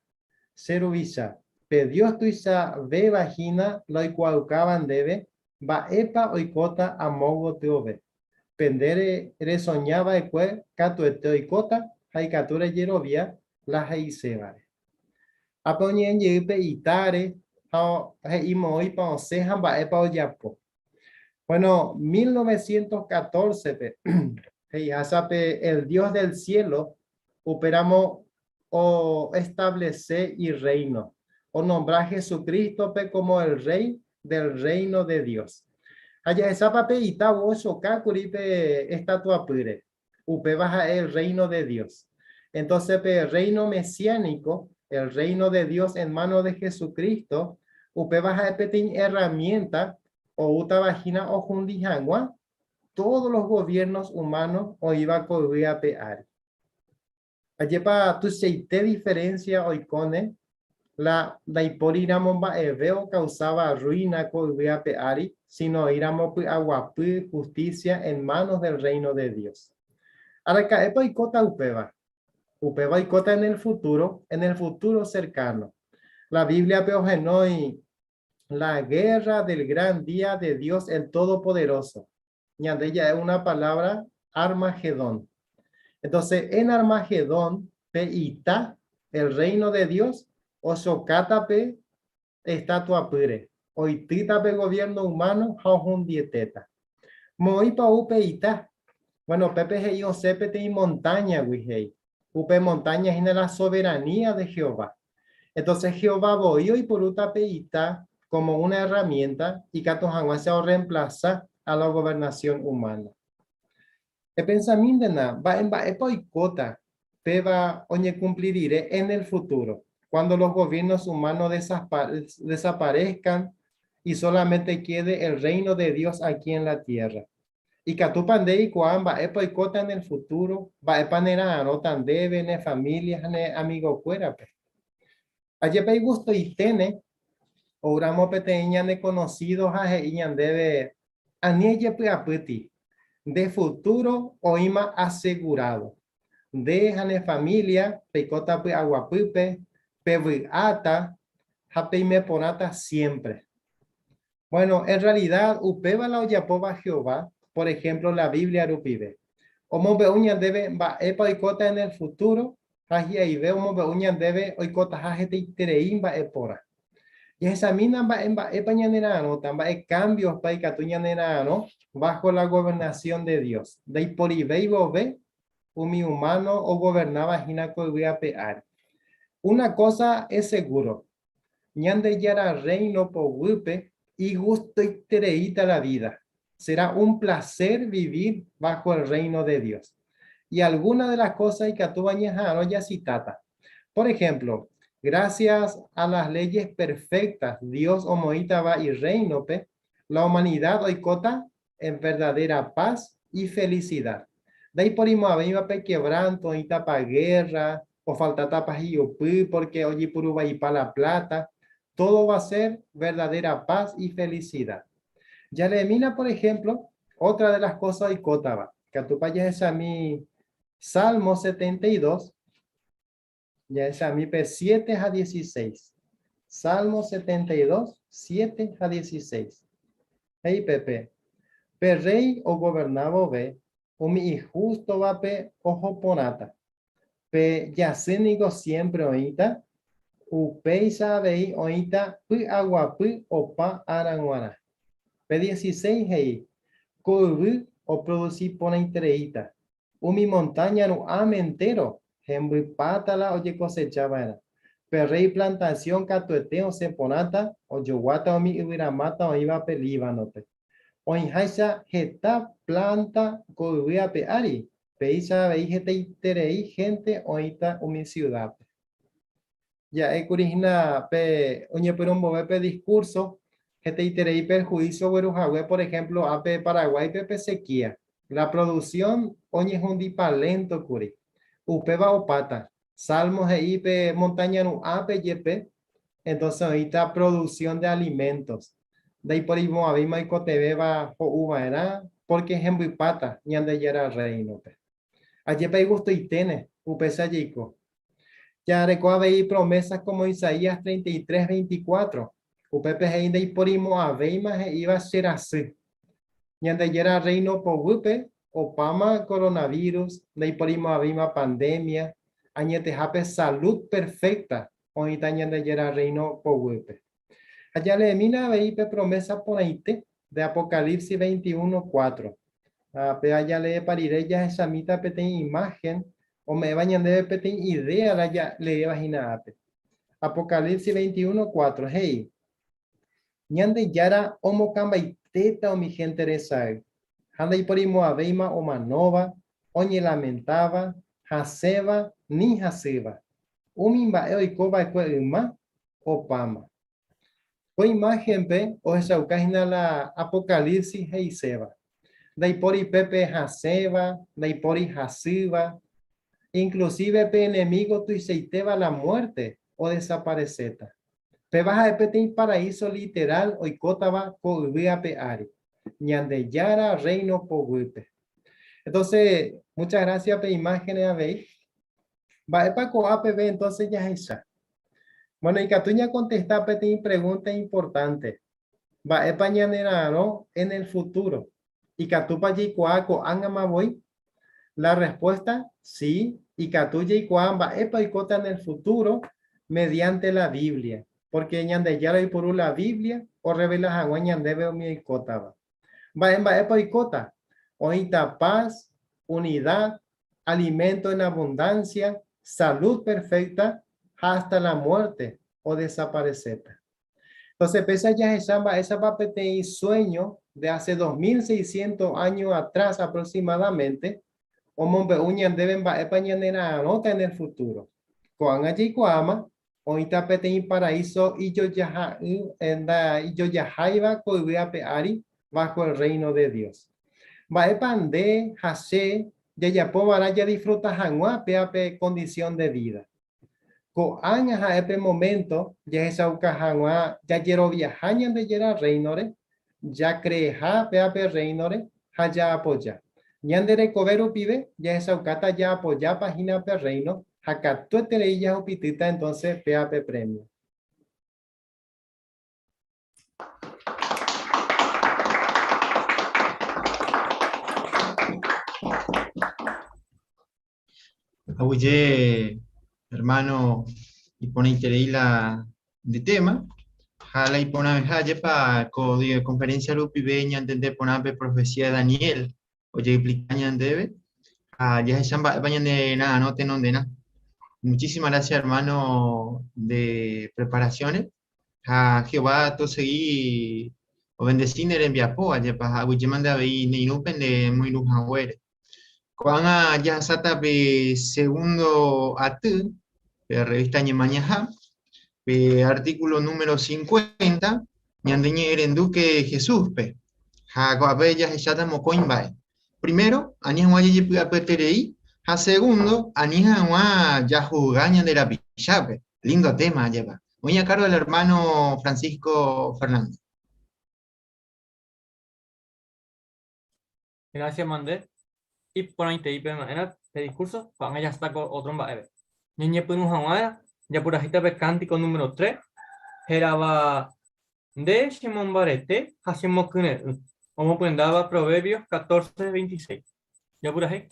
Che ruvicha, pe Dios tuichavéva hína la oikuaaukáva ndéve mba'épa oikóta amo gotyove. Pe nde resoña va'ekue katuete oikóta ha ikatu rejerovia la he'isévare. Ha pe oñe'ẽ jey pe itáre ha he'i moõipa osẽ ha mba'épa ojapo. Bueno, 1914-pe he'ihása pe el Dios del cielo upéramo oestablece irreino, onombra Jesucristo-pe como el Rey del Reino de Dios. Ha jahechápa pe ita ochokákuri pe estatuapýre, upéva ha'e el Reino de Dios. Entonces pe Reino Mesiánico, el Reino de Dios en mano de Jesucristo, upéva ha'e peteĩ herramienta oútava hína ohundi hag̃ua todos los gobiernos humanos oĩva ko yvy ape ári. Ajépa tuichaite diferencia oikóne la ndaipóriramo mba'eve okausáva ruina ko yvy ape ári, sino oĩramo py'aguapy, justicia en manos del Reino de Dios. Araka'épa oikóta upéva? Upéva oikóta en el futuro, en el futuro cercano. La Biblia-pe ohenói la guerra del gran día de Dios el Todopoderoso. Ñande ja'e una palabra Armagedón. Entonces, en Armagedón, pe ita, el reino de Dios, ochokáta pe estatua pýre, oitýta pe gobierno humano ha ohundietéta. Moõipa ou pe ita? Bueno, pépe he'i osẽ peteĩ montáñagui, he'i. Upe montáña hína la soberanía de Jehová. Entonces Jehová voi oiporúta pe ita como una herramienta ikatu hag̃uáicha orreemplasa a la gobernación humana. Epensamíntena mba'e mba'épa oikóta péva oñekumpli rire en el futuro, cuando los gobiernos humanos desaparezcan y solamente quede el reino de Dios aquí en la tierra. Ikatúpa nde eikuaa mba'épa oikóta en el futuro, mba'épa nera'arõta ndéve, ne familia ha ne amigokuérape? Ajépa igustoiténe oúramo peteĩ ñane conocido ha he'i ñandéve ani ejepy'apýti, nde futuro oĩma asegurado. Nde ha ne familia peikóta py'aguapýpe, pevy'áta ha peime porãta siempre. Bueno, en realidad upéva la ojapóva Jehová, por ejemplo la Biblia rupive. Omombe'u ñandéve mba'épa oikóta en el futuro ha hi'aive omombe'u ñandéve oikotaha hetaiterei mba'e porã. Jahechamína mba'e mba'épa ñanera'arõta, mba'e kámbiospa ikatu ñanera'arõ bajo la gobernación de Dios, ndaiporivéi vove umi humano ogovernáva hína ko yvy ape ári. Una cosa es seguro, Ñandejára Rréino poguýpe igustoitereíta la vida. Será un placer vivir bajo el Reino de Dios. Y alguna de las cosas ikatúva ñaha'arõ jacitáta. Por ejemplo, gracias a las leyes perfectas Dios omoĩtava Irréinope, la humanidad oikóta en verdadera paz y felicidad. Ndaiporimo'ãvéima pe quebranto, oĩtapa guerra, ofaltátapa hi'upy porque ojepuruvaipa la plata, todo va a ser verdadera paz y felicidad. Jaleemína, por ejemplo, otra de las cosas oikótava. Ikatúpa jahechami Salmo 72, jahechami pe 7 ha 16. Salmo 72, 7 ha 16. He'i pépe, Pe rréi ogoverna vove, umi ihústovape oho porãta. Pe jasy niko siémpre oĩta, upéicha avei oĩta py'aguapy opa ára g̃uarã. Pe dieciséis he'i, Ko yvy oprodusi porãitereíta, umi montáña ru'ãme entéro hembypáta la ojekosecha va'erã. Pe rréi plantasión katuete osẽ porãta, ojoguáta umi yvyramáta oĩva pe Líbanope. Oĩháicha heta plánta ko yvy ape ári, péicha avei hetaiterei hénte oĩta umi siudápe. Ja'ékuri hína pe oñepyrũmbove pe diskúrso, hetaiterei perhuísio ogueru hague, por ehémplo, ápe Paraguáipe pe sekía. La produksión oñehundipa lénto kuri. Upéva opáta. Salmo he'i pe montáña ru'ãpe jepe, entonces oĩta producción de alimentos. Ndaiporimo'ãvéima oikotevẽva ho'u va'erã, pórke hembypáta Ñandejára Rréinope. Ajépa igustoiténe! Upéicha jaiko. Jareko avei promesas como Isaías 33, 24. Upépe he'i ndaiporimo'ãvéima he'íva che rasy. Ñandejára Rréino poguýpe opáma coronavirus, ndaiporimo'ãvéima pandemia, añetehápe salud perfecta oĩta Ñandejára Rréino poguýpe. Ha jaleemína avei pe promesa porãite de Apocalipsis 21, 4. Ha péva jaleepa rire jahechamíta peteĩ imáhen ome'ẽva ñandéve peteĩ idea la jaleéva hína ápe. Apocalipsis 21, 4 he'i, Ñandejára omokãmbaitéta umi hénte resay, ha ndaiporimo'ãvéima omanóva, oñelamentáva, hasẽva ni hasýva. Umi mba'e oiko va'ekue yma, opáma. Ko imáhenpe ohechauka hína la Apocalipsis he'iséva. Ndaipóri pépe hasẽva, ndaipóri hasýva, inclusive pe enemigo tuichaitéva la muerte odesapareséta. Péva ha'e peteĩ paraíso literal oikótava ko yvy ape ári, Ñandejára Rréino poguýpe. Entonces, muchas gracias pe imágenes avei. Mba'épa ko'a peve entonces jahecha? Bueno, ikatu ñakontesta peteĩ pregunta importante. Mba'épa ñanera'arõ en el futuro? Ikatúpa jaikuaa ko'ág̃ama voi? La respuesta, sí, ikatu jaikuaa mba'épa oikóta en el futuro mediante la Biblia, porque Ñandejára oiporu la Biblia orrevela hag̃ua ñandéve umi oikótava. Mba'e mba'épa oikóta? Oĩta paz, unidad, alimento en abundancia, salud perfecta ha hasta la muerte odesaparecéta. Entonces, péicha jahecha mba'éichapa peteĩ sueño de hace 2600 años atrás aproximadamente omombe'u ñandéve mba'épa ñanera'arõta en el futuro. Ko'ág̃a jaikuaáma oĩta peteĩ paraíso ijojaháiva ko yvy ape ári bajo el reino de Dios. Mba'épa nde ha che jajapova'erã jadisfruta hag̃ua péa pe condición de vida? Ko'ág̃a ha'e pe momento jahechauka hag̃ua jajeroviaha Ñandejára Rréinore, jakreeha péa pe Rréinore ha jaapoja. Ñande rekove rupive jahechaukáta jaapojápa hína pe Rréino ha katueterei jahupitýta entonce péa pe premio. Aguyje, hermano, iporãiterei la nde tema. Ha la iporãveha ajépa ko conferencia rupive ñantende porã pe profecía de Daniel ojeexplica ñandéve ha jahecha mba'épa ñane ra'arõ tenonderã. Muchísimas gracias, hermano, de preparaciones. Ha Jehová tosegi obendeci ne rembiapo, ajépa ha aguyjéma nde avei ne irũpe nde moirũ haguére. Ko'ág̃a jahasáta pe segundo aty, pe revista Ñemañaha, pe artículo número 50, ñande ñe'ẽrendúke Jesúspe. Ha ko'ápe jahecháta mokõi mba'e. Primero, ani hag̃ua jajepy'apyeterei, ha segundo, ani hag̃ua jahusga ñande rapichápe. Lindo tema, ajépa. Oĩ a cargo del hermano Francisco Fernández. Gracias mande. Iporãitei pema'ẽna pe discurso, ko'ág̃a jahasa ko otro mba'épe. Ñañepyrũ hag̃ua japurahéita pe cántico número 3, hérava Nde chemombarete ha chemokyre'ỹ, omopyendáva Proverbios 14, 26. Japurahéi.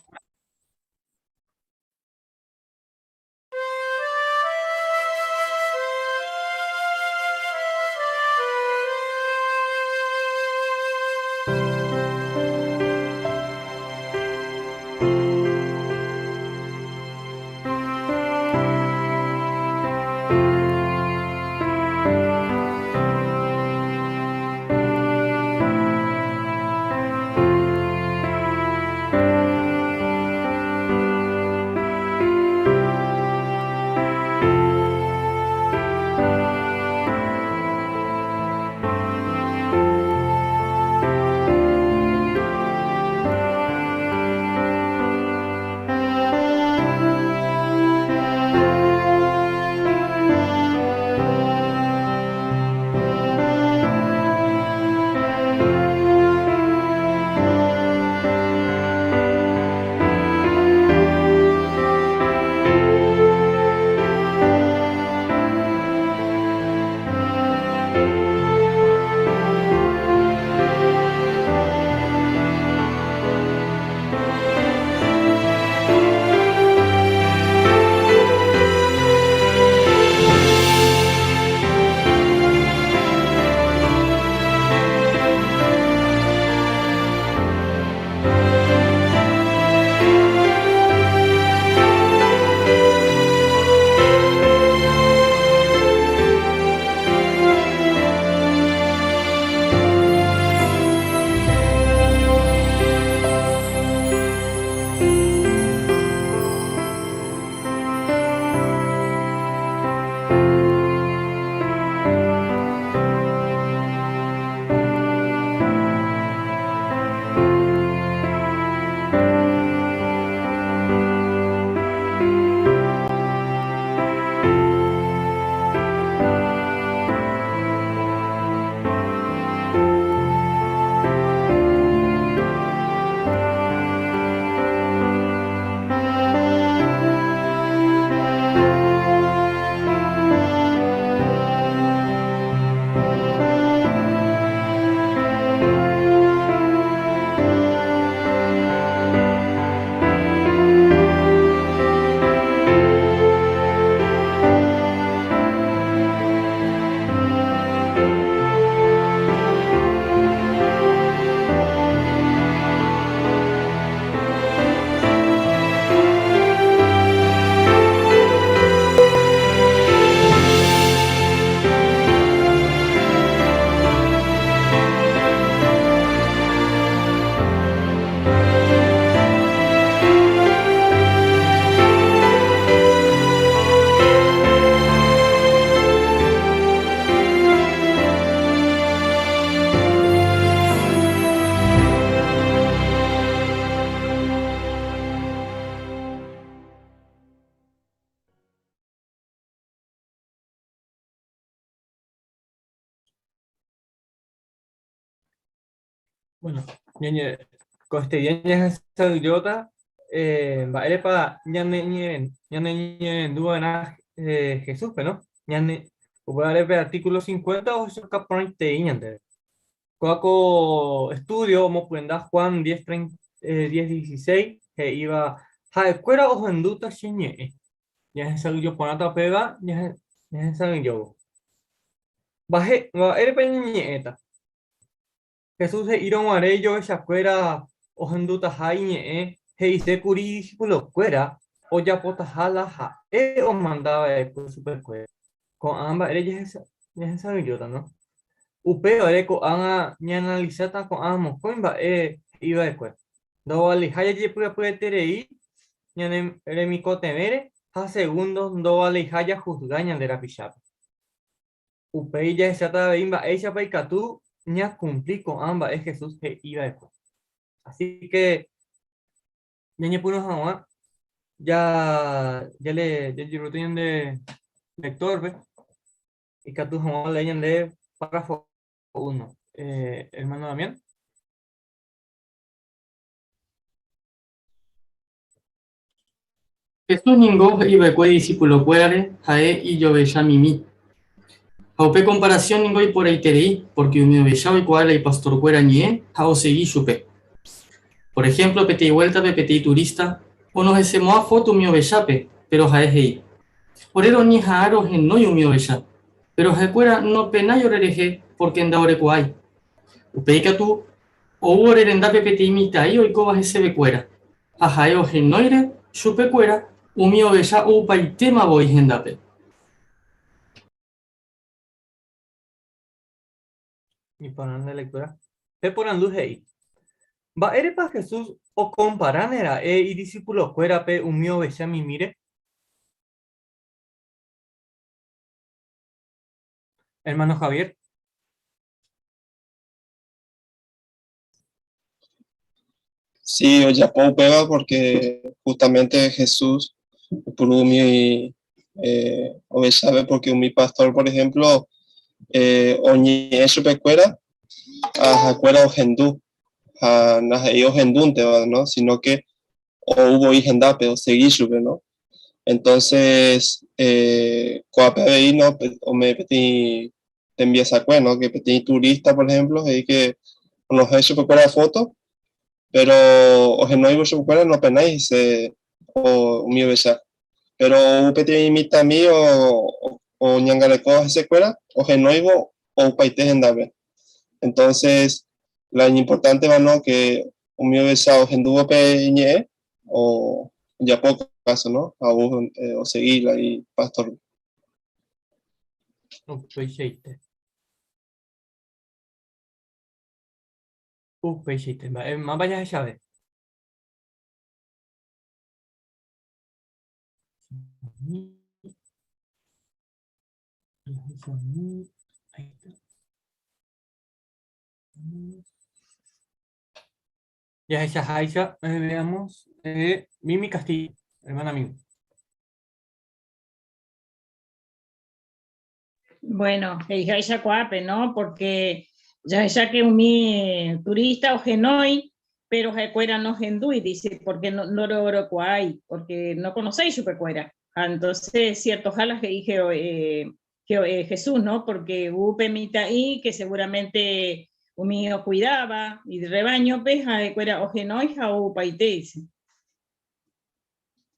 Bueno, ñañe, koestedía ñahesa'ỹijóta mba'érepa ñane ñaneñe'ẽrendu va'erã Jesúspe, no? Ñane, upévare pe artículo 50 ohechauka porãitei ñandéve. Kóva ko estudio omopyenda Juan 10, 10, 16 he'íva ha'ekuéra ohendúta che ñe'ẽ. Ñahesa'ỹijo porãta upéva ñahesa'ỹijóvo. Mba'érepa ñañe'ẽta? Jesús he'írõ guare ijovechakuéra ohendutaha iñe'ẽ, he'ise kuri idisipulokuéra ojapotaha la ha'e omanda va'ekue chupekuéra. Ko'ã mba'ére jahesa'ỹijóta, no? Upévare ko'ág̃a ñaanalisáta ko'ã mokõi mba'e he'i va'ekue, ndovaleiha jajepy'apyeterei ñane remikotevẽre ha segundo ndovaleiha jahusga ñande rapichápe. Upéi jahecháta avei mba'éichapa ikatu ñakumpli ko'ã mba'e Jesús he'i va'ekue. Así que ñañepyrũ hag̃ua ja jale jajerúta ñande lector-pe ikatu hag̃ua olee ñande párrafo 1. Eh, hermano Damián. Jesús ningo he'iva'ekue idisipulokuérare ha'e ijovecha mimi. Ha upe komparasión ningo iporãiterei pórke umi ovecha oikuaa la ipastorkuéra ñe'ẽ ha osegi chupe. Por ehémplo, peteĩ vuéltape peteĩ turísta onohesemo'ã fóto umi ovechápe, péro ha'e he'i, Ore roñeha'ã rohenói umi ovecha, péro ha'ekuéra nopenái orerehe pórke ndaorekuaái. Upéi katu ou ore rendápe peteĩ mitã'i oikóva hesevekuéra. Ha ha'e ohenóire chupekuéra umi ovecha oupaitéma voi hendápe. Iporã nde lectura. Pe porandu he'i, Mba'érepa Jesús okomparáne ra'e idisipulokuérape umi ovecha mimíre? Hermano Javier. Sí, ojapo upéva porque justamente Jesús opuru umi eh, ovechápe porque umi pastor, por ejemplo, eh, oñe'ẽ chupekuéra ha ha'ekuéra ohendu ha ndaha'éi ohendúnteva, ¿no? Sino que ou voi hendápe, osegi chupe, ¿no? Entonces, eh, ko'ápe avei, ¿no? Ome'ẽ peteĩ tembiasakue, ¿no? Que peteĩ turista, por ejemplo, he'i que onohẽ chupekuéra foto, pero ohenóivo chupekuéra nopenái hese umi ovecha. Pero ou peteĩ mitãmi oñangarekóva hesekuéra, ohenóivo oupaite hendápe. Entonces, la iñimportánteva, ¿no? Que umi ovecha ohendúvo pe iñe'ẽ, ojapo caso, ¿no? Ha ou osegi la ipastor. Upeichaite. Upeichaite. Mba'e máva jahechave? Ahí está. Jahechaháicha, veamos, Mimi Castillo, hermana Mimi. Bueno, he'iháicha ko'ápe, no? Porque jahecha que umi turista ohenói, pero ha'ekuéra nohendúi, dice, porque no, no rokuaái, porque no conocéis chupekuéra. Ha entonces, ciertoha la he'i eh, eh, Jesús, ¿no? Porque upe mitã'i que seguramente umi ocuidaba y rebaño-pe ha'ekuéra ohenói ha oupaite, dice.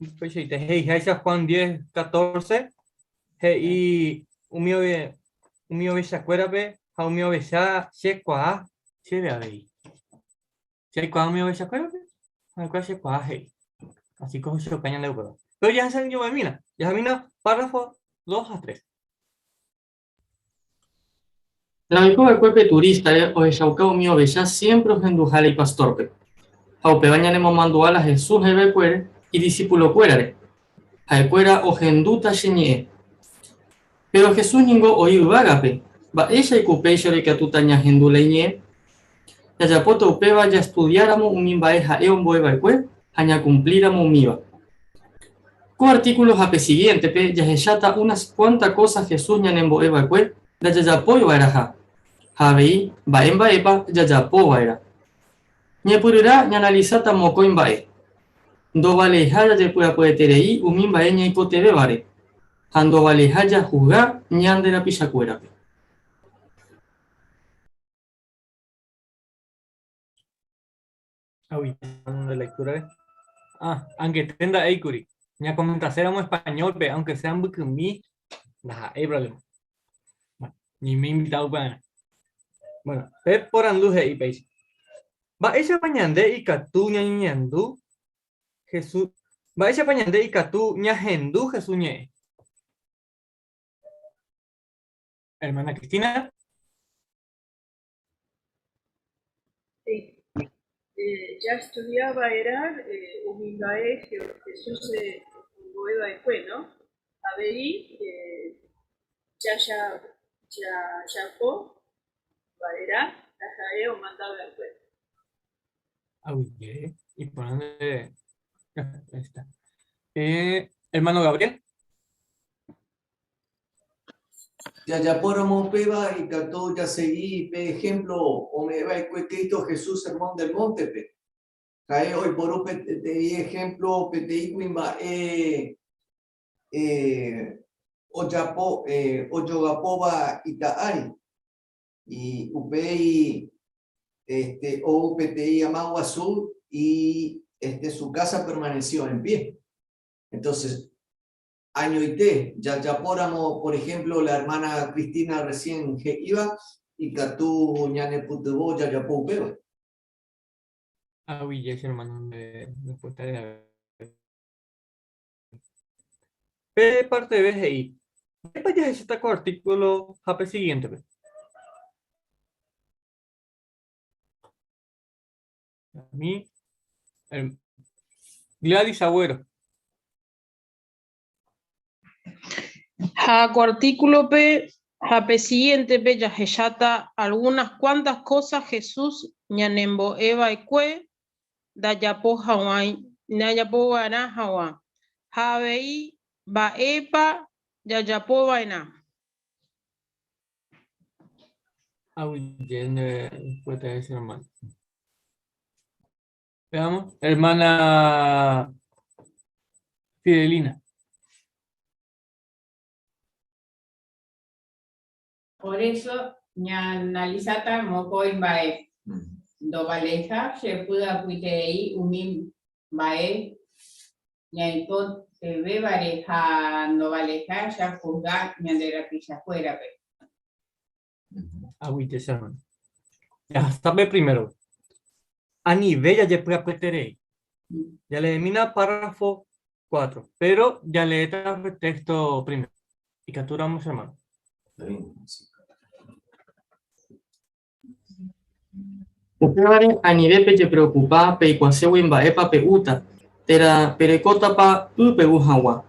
Upeichaite, he'iháicha Juan 10, 14, he'i umi ove, umi ovechakuérape ha umi ovecha chekuaa chéve avei. Che aikuaa umi ovechakuérape, ha ha'ekuéra chekuaa he'i. Así que ohechauka ñande upéva. Pero jahecha'ỹijovaimína, jahamína párrafo 2 ha 3. La oiko va'ekue pe turístare ohechauka umi ovecha siémpre ohenduha la ipastórpe. Ha upéva ñanemomandu'a la Jesús he'i va'ekuére idisipulokuérare, Ha'ekuéra ohendúta che ñe'ẽ. Péro Jesús ningo oĩ yvágape, mba'éichaiko upéicharõ ikatúta ñahendu la iñe'ẽ? Jajapóta upéva jastudiáramo umi mba'e ha'e ombo'e va'ekue ha ñakumplíramo umíva. Ko artíkulo ha pe sigiéntepe jahecháta unas kuánta kósa Jesús ñanembo'e va'ekue ndajajapói va'erãha, ha avei mba'e mba'épa jajapo va'erã. Ñepyrũrã ñaanalisáta mokõi mba'e. Ndovaleiha jajepy'apyeterei umi mba'e ñaikotevẽvare ha ndovaleiha jahusga ñande rapichakuérape. Ah, angete nda'éikuri. Ñakomentaséramo español-pe, aunque sea mbykymi, ndaha'éi problema. Bueno, ñaime invitado upearã. Bueno, pe porandu he'i péicha. Mba'éichapa ñande ikatu ñañeñandu Jesús, mba'éichapa ñande ikatu ñahendu Jesús ñe'ẽ? Hermana Cristina. Sí. Ya estudiaba era umi mba'e Jesús ombo'e va'ekue, no? Avei jajapo va'erã la ha'e omanda va'ekue. Aguyje, iporã nde. Ahí está. Hermano Gabriel. Jajapóramo upéva ikatu jasegi pe ehémplo ome'ẽva'ekue Cristo Jesús Sermón del Móntepe. Ha'e oiporu peteĩ ehémplo peteĩ kuimba'e ojapo ojogapóva ita ári. Upéi ou peteĩ ama guasu y su casa permaneció en pie. Entonces, añoite, jajapóramo, por ejemplo, la hermana Cristina recién he'íva, ikatu ñanepytyvõ jajapo upéva. Aguyje che hermano nde respuesta de Pe parte B he'i, Mba'épa jahecháta ko artículo ha pe siguiente-pe? Mi, Gladys Agüero. Ha ko artículo-pe ha pe siguiente-pe jahecháta algunas cuantas cosas Jesús ñanembo'e va'ekue ndajapo haguã ñajapo va'erã haguã, ha avei mba'épa jajapo va'erã. Aguyje nde respuesta che hermano. Veamos, hermana Fidelina. Por eso ñaanalisáta mokõi mba'e. Ndovaleiha chepy'apyterei umi mba'e ñaikotevẽvare ha ndovaleiha jahusga ñande rapichakuérape. Aguyje che hermano. Jahasa pe primero. Anive jajepy'apyeterei. Jaleemína párrafo 4, pero jaleéta pe texto primero. Ikatúramo che hermano. Upévare anive pejepreokupa peikuaségui mba'épa pe'úta, térã perekótapa y pe'u hag̃ua.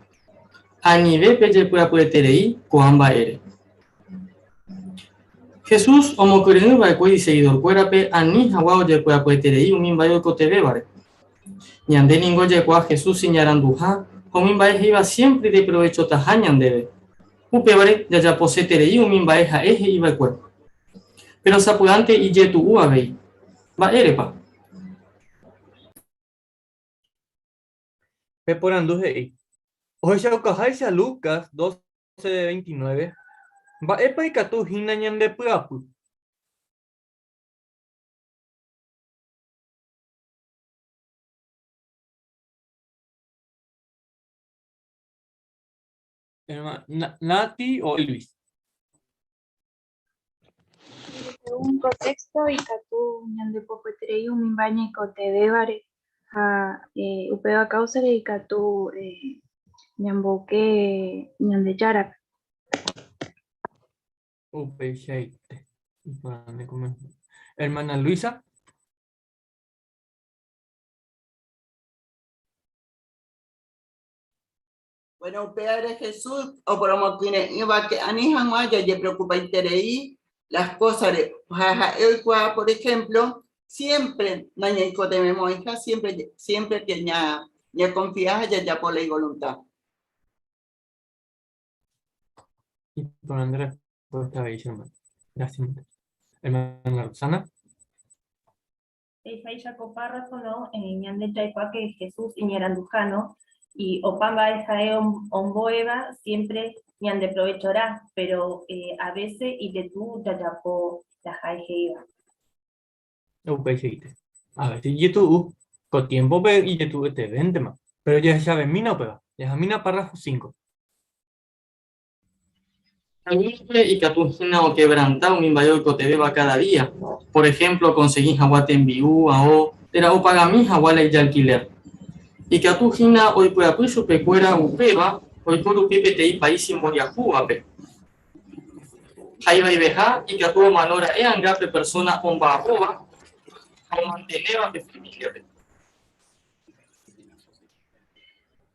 Anive pejepy'apyeterei ko'ã mba'ére. Jesús omokyre'ỹ va'ekue isegidorkuérape ani hag̃ua ojepy'apyeterei umi mba'e oikotevẽvare. Ñande ningo jaikuaa Jesús iñaranduha ha umi mba'e he'íva siémpre ideprovechotaha ñandéve. Upévare jajaposeterei umi mba'e ha'e he'i va'ekue. Péro sapy'ánte ijetu'u avei. Mba'érepa? Pe porandu he'i, Ohechaukaháicha Lucas 12:29, mba'épa ikatu hína ñandepy'apy? Nati o Elvis. Según contexto ikatu ñandepopyeterei umi mba'e ñaikotevẽvare ha upéva káusare ikatu ñamboyke Ñandejárape. Upeichaite. Iporã ne comentario. Hermana Luisa. Bueno, upévare Jesús oporomokyre'ỹva que ani hag̃ua jajepreocupaiterei las cosas-re. Ha ha'e oikuaa, por ejemplo, siempre nañaikotevẽmo'ãiha, siempre, siempre que ñaconfia ha jajapo la ivoluntad. Iporã nde respuesta avei, che hermano. Gracias. Hermana Roxana. He'iháicha ko párrafo, no, ñande jaikuaa que Jesús iñaranduha, no, y opa mba'e ha'e ombo'éva siempre ñandeprovechorã, pero a veces ijetu'u jajapo la ha'e he'íva. Upeichaite. A veces ijetu'u, ko tiémpope ijetu'uetevéntema, péro jahechavemína upéva. Jahamína párrafo 5. Algunope ikatu hína okevranta umi mba'e oikotevẽva káda día, por ehémplo okonsegi hag̃ua tembi'u, ao, térã opagami hag̃ua la ijalkilér. Ikatu hína oipy'apy chupekuéra upéva oiko rupi peteĩ país imboriahúvape. Ha ivaiveha, ikatu omano ra'e anga pe persóna omba'apóva ha omantenéva pe famíliape.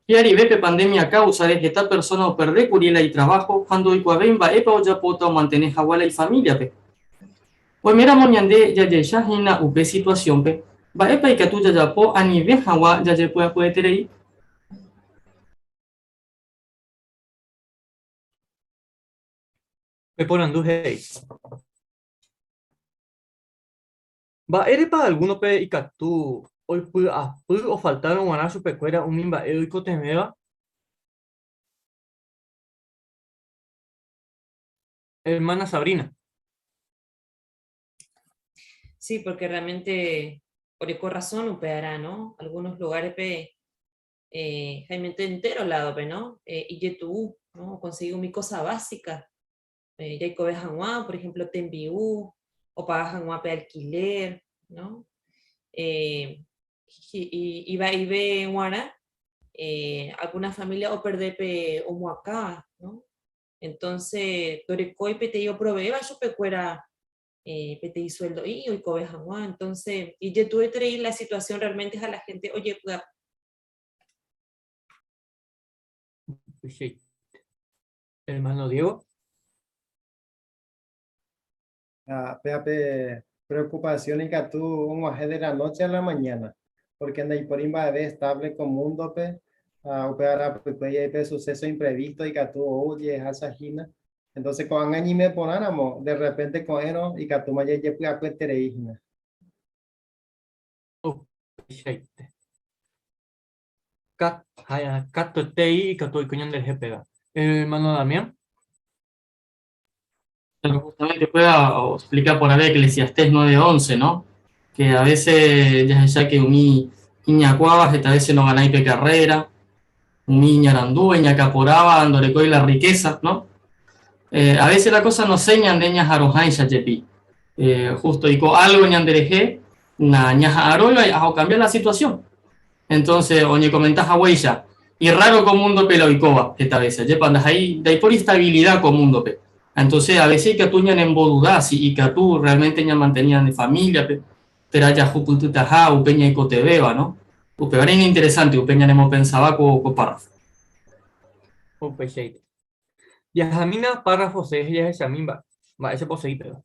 Hi'arive pe pandemia káusare heta persóna operde kuri la itraváho ha ndoikuaavéi mba'épa ojapóta omantene hag̃ua la ifamíliape. Oiméramo ñande jajecha hína upe situasiónpe, mba'épa ikatu jajapo anive hag̃ua jajepy'apyeterei? Peporandu he'i. Mba'érepa algúnope ikatu oipy'apy ofaltárõ g̃uarã chupekuéra umi mba'e oikotevẽva? Hermana Sabrina. Sí, porque realmente oreko razón upearã, no? Algunos lugares-pe eh, haimete entero lado-pe, no? Eh, ijetu'u, no? Oconseguí umi cosa básica jaikove hag̃ua, por ejemplo tembi'u, opaga hag̃ua pe alquiler, no? Ivaive g̃uarã alguna familia operde pe omoakãva, no? Entonce ndorekói peteĩ oproveéva chupekuéra peteĩ sueldo'i oikove hag̃ua, entonce ijetu'ueterei la situación realmente ha la gente ojepy'apy. Hermano Diego. Ah, péa pe preocupación ikatu og̃uahẽ de la noche a la mañana, porque ndaipóri mba'eve estable ko mundo-pe, ha upe arapykue jey pe suceso imprevisto ikatu ou jehecha hína. Entonces ko'ág̃a ñeime porãramo, de repente ko'ẽrõ ikatúma jajepy'apyeterei hína. Upeichaite. Kat, ha katuetei ikatu oiko ñanderehe péva. Hermano Damián. Pero justamente pueda explicar por ahí Eclesiastés 9:11, ¿no? Que a veces jahecha que umi iñakuáva heta veces no ganáis pe carrera, umi iñarandúva, iñakãporãva ndorekói la riqueza, ¿no? Eh, a veces la cosa no sé ñande ñaharõháicha jepi. Eh, justo oiko algo ñanderehe, na ñaha'arõiva ha okambia la situación. Entonces, oñekomenta haguéicha, irraro ko múndope la oikóva heta vése. Ajépa ndaha'éi, ndaipóri estabilidad ko múndope. Entonces, a veces ikatu ñanemboduda si ikatu realmente ñamantene ñane familia-pe, térã jahupytytaha upe ñaikotevẽva, no? Upévare iñinteresante upe ñanemopensava ko ko párrafo. Upeichaite. Jahamína párrafo 6 jahechami mba'éichapa osegi péva.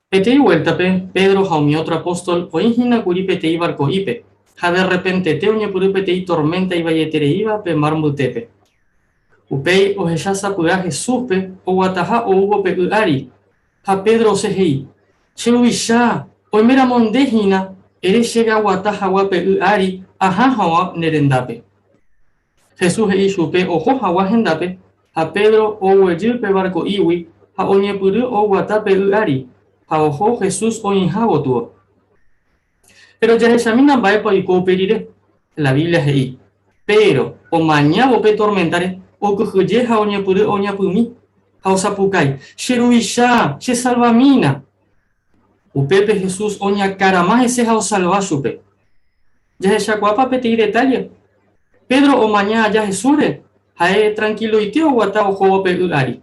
Peteĩ vuéltape, Pedro ha umi ótro apóstol oĩ hína kuri peteĩ varko'ípe, ha derrepentete oñepyrũ peteĩ torménta ivaietereíva pe mar mbytépe. Upéi ohecha sapy'a Jesúspe oguataha oúvo pe y ári, ha Pedro osẽ he'i, Che ruvicha, oiméramo nde hína, ere chéve aguata hag̃ua pe y ári aha hag̃ua ne rendápe. Jesús he'i chupe oho hag̃ua hendápe, ha Pedro oguejy pe varko'ígui ha oñepyrũ oguata pe y ári, ha oho Jesús oĩha gotyo. Péro jahechamína mba'épa oiko upe rire. La Biblia he'i, Péro, omañávo pe torméntare, okyhyje ha oñepyrũ oñapymi, ha osapukái, Che Ruvicha, chesalvamína! Upépe Jesús oñakarama hese ha osalva chupe. Jahechakuaápa peteĩ detalle? Pedro omaña aja Jesúsre, ha'e trankiloite oguata ohóvo pe y ári.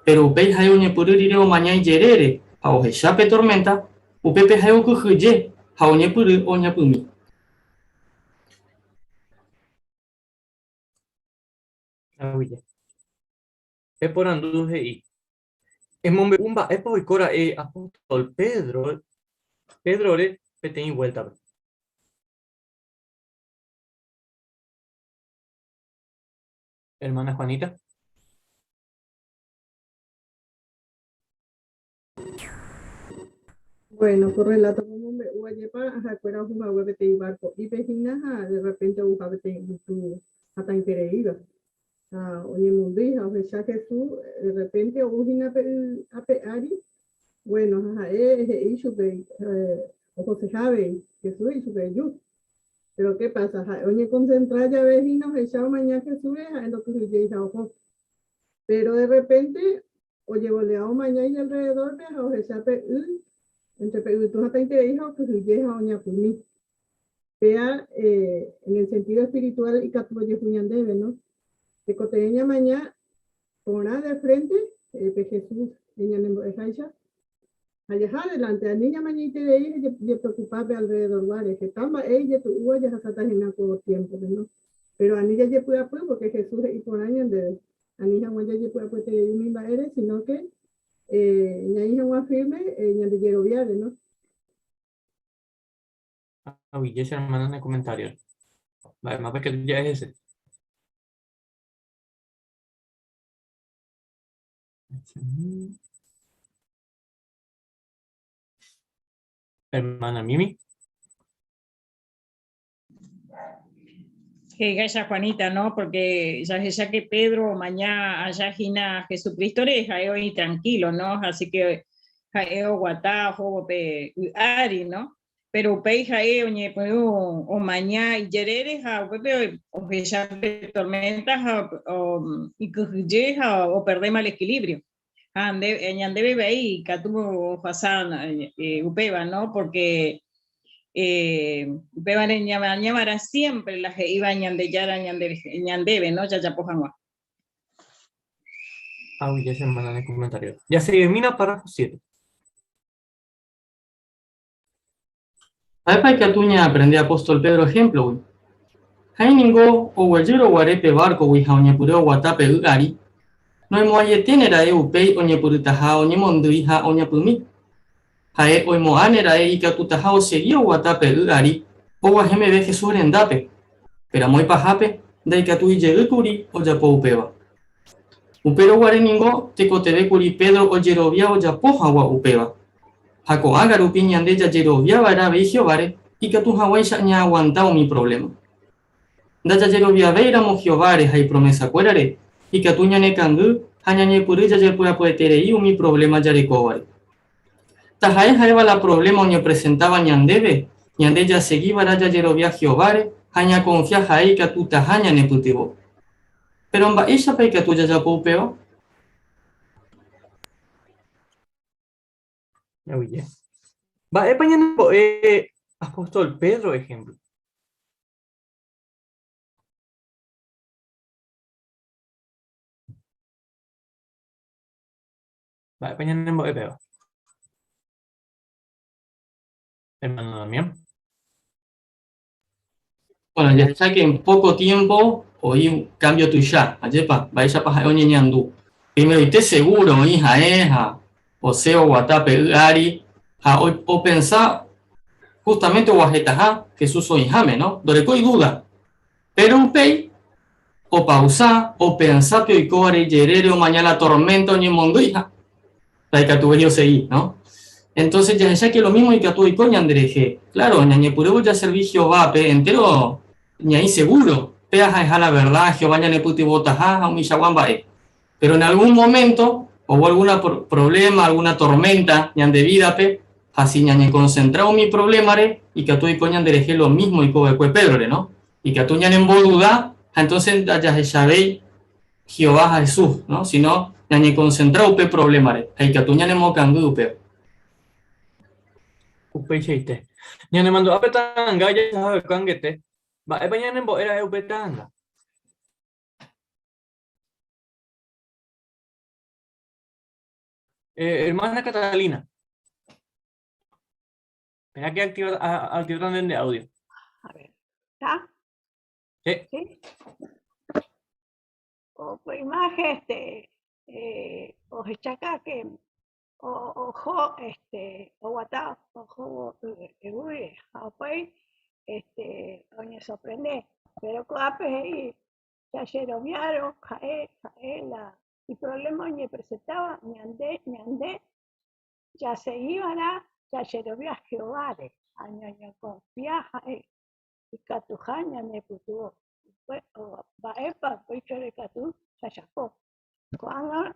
Péro upéi ha'e oñepyrũ rire omaña ijerére ha ohecha pe torménta, upépe ha'e okyhyje ha oñepyrũ oñapymi. Aguyje. Pe porandu he'i, Emombe'u mba'épa oiko ra'e apóstol Pedro, Pédrore peteĩ vuéltape. Hermana Juanita. Bueno, ko relato omombe'u ajépa ha'ekuéra oho hague peteĩ barco'ípe hína ha de repente ouha peteĩ yvytu hatãitereíva. Ha oñemondýi ha ohecha Jesús de repente ou hína pe y ape ári. Bueno, ha ha'e he'i chupe ohoseha avei. Jesús he'i chupe, Eju. Pero qué pasa, ha'e oñekonsentra jave hína ohecha omaña Jesúsre ha'e ndokyhyjéi ha oho. Pero de repente Ojevolea omaña iñalrededórpe ha ohecha pe y, entre pe yvytu hatãiterei ha okyhyje ha oñapymi. Péa en el sentido espiritual ikatu ojehu ñandéve, no? Tekotevẽ ñamaña porã de frente pe Jesús ñanembo'eháicha ha jaha adelante, ani ñamañaiterei ha jepreocupa pe alrededorguáre, heta mba'e ijetu'úva jahasáta hína ko tiémpope, no? Pero ani jajepy'apy porque Jesús he'i porã ñandéve. Ani hag̃ua jajepy'apyeterei umi mba'ére, sino ke ñaĩ hag̃ua firme ñande jeroviáre, no? Aguije che hermana ne comentario. Mba'émapa ikatu ja'e hese? Hermana Mimi. He'iháicha Juanita, no? Porque jahecha que Pedro omaña allá hína Jesucristo-re, ha'e oĩ tranquilo, no? Así que ha'e oguata ohóvo pe y ári, no? Pero upéi ha'e oñepyrũ omaña ijerére ha upépe ohecha pe tormenta ha ikyhyje ha operdéma el equilibrio. Ha nde, ñandéve avei ikatu ohasa upéva, no? Porque upévare ñamañava'erã siempre la he'íva Ñandejára ñandéve, no? Jajapo hag̃ua. Aguyje che hermana ne comentario. Jaseguimína párrafo 7. Mba'épa ikatu ñaaprende apóstol Pedro ehémplogui? Ha'e ningo oguejýrõ guare pe várkogui ha oñepyrũ oguata pe y ári, noimo'ãieténe ra'e upéi oñepyrũtaha oñemondýi ha oñapymi. Ha'e oimo'ãne ra'e ikatutaha osegi oguata pe y ári oguahẽ meve Jesús rendápe, péro amo ipahápe ndaikatúi jey kuri ojapo upéva. Upérõ guare ningo tekotevẽ kuri Pedro ojerovia ojapo hag̃ua upéva. Ha ko'ág̃a rupi ñande jajerovia va'erã avei Jehováre ikatu hag̃uáicha ñaaguanta umi provléma. Ndajajeroviavéiramo Jehováre ha ipromesakuérare, ikatu ñanekangy ha ñañepyrũ jajepy'apyeterei umi provléma jarekóvare. Taha'e ha'éva la provléma oñepresentáva ñandéve, ñande jasegi va'erã jajerovia Jehováre ha ñakonfia ha'e ikatutaha ñanepytyvõ. Péro mba'éichapa ikatu jajapo upéva? Aguyje. Mba'épa ñanembo'e apóstol Pedro ehémplo? Mba'épa ñanembo'e péva? Hermano Damián. Bueno, jahecha que en poco tiempo oĩ un cambio tuicha, ajépa, mba'éichapa ha'e oñeñandu. Primeroite seguro oĩ ha'e ha osẽ oguata pe y ári ha opensa justamente oguahẽtaha Jesús oĩháme, no? Ndorekói duda. Péro upéi opausa, opensa pe oikóvare ijerére omaña la tormenta oñemondýiha, ndaikatuvéi osegi, no? Entonces jahecha que lo mismo ikatu oiko ñanderehe. Claro, ñañepyrũvo jaservi Jehovápe, entéro ñaĩ seguro, péa ha'eha la verdad, Jehová ñanepytyvõtaha ha umichagua mba'e. Pero en algún momento ou alguna problema, alguna tormenta ñande vídape, ha si ñañekonsentra umi provlémare, ikatu oiko ñanderehe lo mismo oiko va'ekue Pédrore, no? Ikatu ñanemboduda ha entonces ndajahechavéi Jehová ha Jesús, no? Sino ñañekonsentra upe provlémare ha ikatu ñanemokangy upéva. Upeichaite. Ñanemandu'a pe ta'anga jahecha angete, mba'épa ñanembo'e ra'e upe ta'anga? Eh, hermana Catalina. Espera que activa, activa también de audio. A ver, ¿está? Sí. ¿Sí? O pues imagen, este, eh, ohechaká que oho, este, oguata, oho, yvýre, ha upéi, este, oñesorprende. Pero ko'ápe he'i, jajeroviárõ, ha'e, ha'e la iproblema oñepresentáva, ñande, ñande jasegiva'erã. Jajerovia Jehováre ha ñañekonfia ha'e ikatuha ñanepytyvõ. Mba'épa upéichare katu jajapo? Ko'ág̃a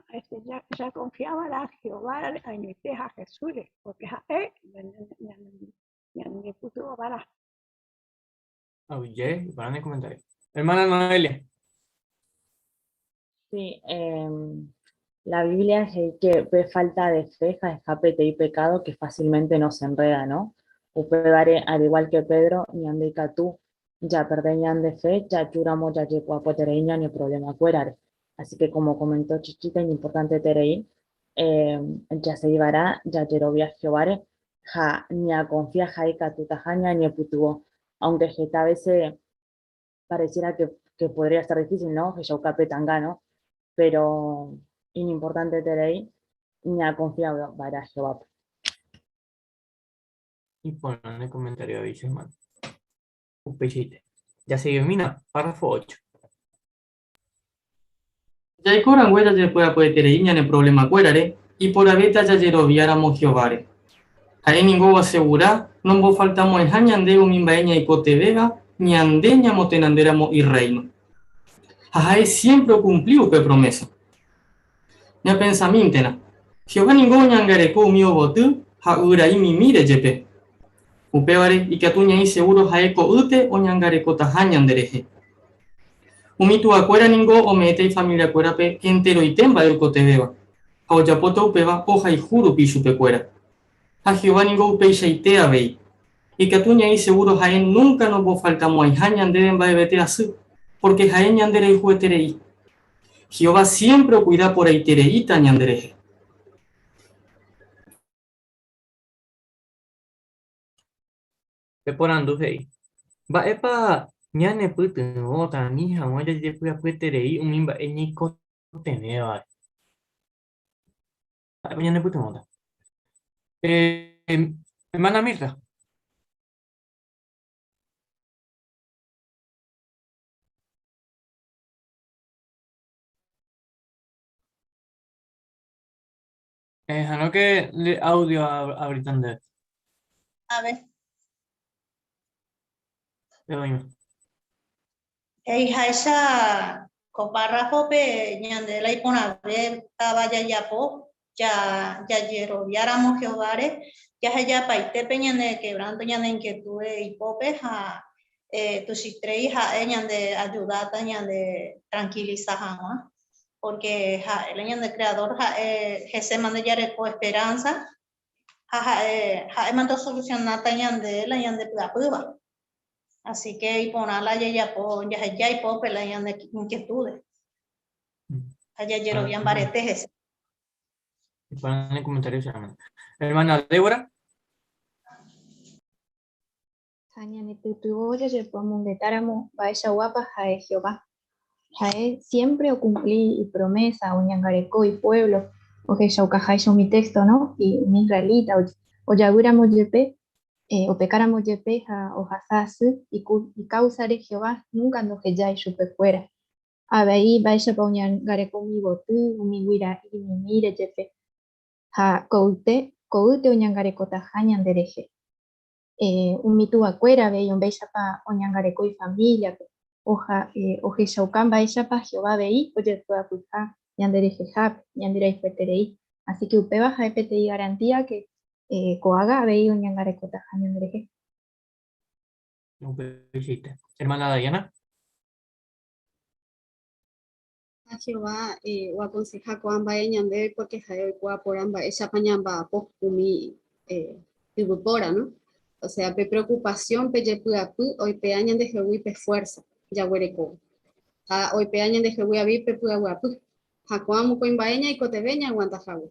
jakonfiava'erã Jehováre añoite ha Jesúsre, pórke ha'e ñanepytyvõva'erã. Aguyje, iporã ne comentario. Hermana Noelia. Sí, la Biblia he'i que pe falta de fe ha'eha peteĩ pecado que fácilmente nos enreda, no? Upévare, al igual que Pedro, ñande ikatu japerde ñande fe jajúramo jajekuaapoterei ñane problema-kuérare. Así que, como comentó Chichita, iñimportanteterei jasegivarã jajerovia Jehováre ha ñakonfia ha ikatutaha ñañepytyvõ, aunque heta vece pareciera que, que podría estar difícil, no? Ohechauka pe tanga, no? Pero iñimportanteterei ñakonfia va'erã Jehovápe. Iporã ne comentario avei che hermano. Upeichaite. Jaseguimína, párrafo 8. Jaiko rangue jajepy'apyeterei ñane provlemakuérare, iporãvéta jajeroviáramo Jehováre. Ha'e ningo oasegura nombofaltamo'ãiha ñande umi mba'e ñaikotevẽva ñande ñamotenandéramo Irréino. Ha ha'e siémpre okumpli upe promésa. Ñapensamíntena, Jehová ningo oñangareko umi ovoty ha yvyra'i mimíre jepe. Upévare ikatu ñaĩ segúro ha'e ko'ýte oñangarekotaha ñanderehe. Umi tuakuéra ningo ome'ẽta ifamiliakuérape enteroite mba'e oikotevẽva, ha ojapóta upéva ohayhu rupi chupekuéra. Ha Jehová ningo upeichaite avei. Ikatu ñaĩ segúro ha'e núnka nombofaltamo'ãiha ñandéve mba'evete asy, pórke ha'e ñanderayhueterei. Jehová siémpre okuida porãitereíta ñanderehe. Pe porandu he'i, Mba'épa ñanepytyvõta ani hag̃ua jajepy'apyeterei umi mba'e ñaikotevẽvare? Mba'épa ñanepytyvõta? Hermana Mirta. Eha'arõke nde audio abrita ndéve. A ver. Eoĩma. He'iháicha ko párrafope ñande la iporãve táva jajapo jajeroviáramo Jehováre, jahejapaite pe ñane quebranto, ñane inquietude ipópe ha tuichaiterei ha'e ñande ayudáta ñande tranquiliza hag̃ua, porque ha'e la ñande creador, ha'e hese mante jareko esperanza ha ha'e ha'e mante osolucionáta ñande la ñande py'apýva. Así que iporã la jajapo, jaheja ipópe la ñane inquietudes ha jajerovia mbarete hese. Iporã ne comentario che hermana. Hermana Débora. Ha ñanepytyvõ jajepy'amongetáramo mba'eichaguápa ha'e Jehová. Ha'e siémpre okumpli ipromésa, oñangareko ipuévlo ohechaukaháicha umi téxto, no? Umi israelita ojavýramo jepe, opekáramo jepe ha ohasa asy ikáusare Jehová núnka ndohejái chupekuéra. Avei mba'éichapa oñangareko umi yvoty, umi guyra'i mimíre jepe, ha ko'ýte oñangarekotaha ñanderehe. Umi tuvakuéra avei omba'éichapa oñangareko ifamíliape, ohechauka mba'éichapa Jehová avei ojepy'apyha ñanderehehápe, ñanderayhueterei. Así ke upéva ha'e peteĩ garantía ke ko'ág̃a avei oñangarekotaha ñanderehe. Upeichaite. Hermana Dayana. Ha Jehová oakonseha ko'ã mba'e ñandéve pórke ha'e oikuaa porã mba'éichapa ñamba'apo umi yvypóra, no? Osea, pe preokupasión, pe jepy'apy oipe'a ñandehegui pe fuérsa jaguerekóva. Ha oipe'a ñandehegui avei pe py'aguapy. Ha ko'ã mokõi mba'e ñaikotevẽ ñaaguanta hague.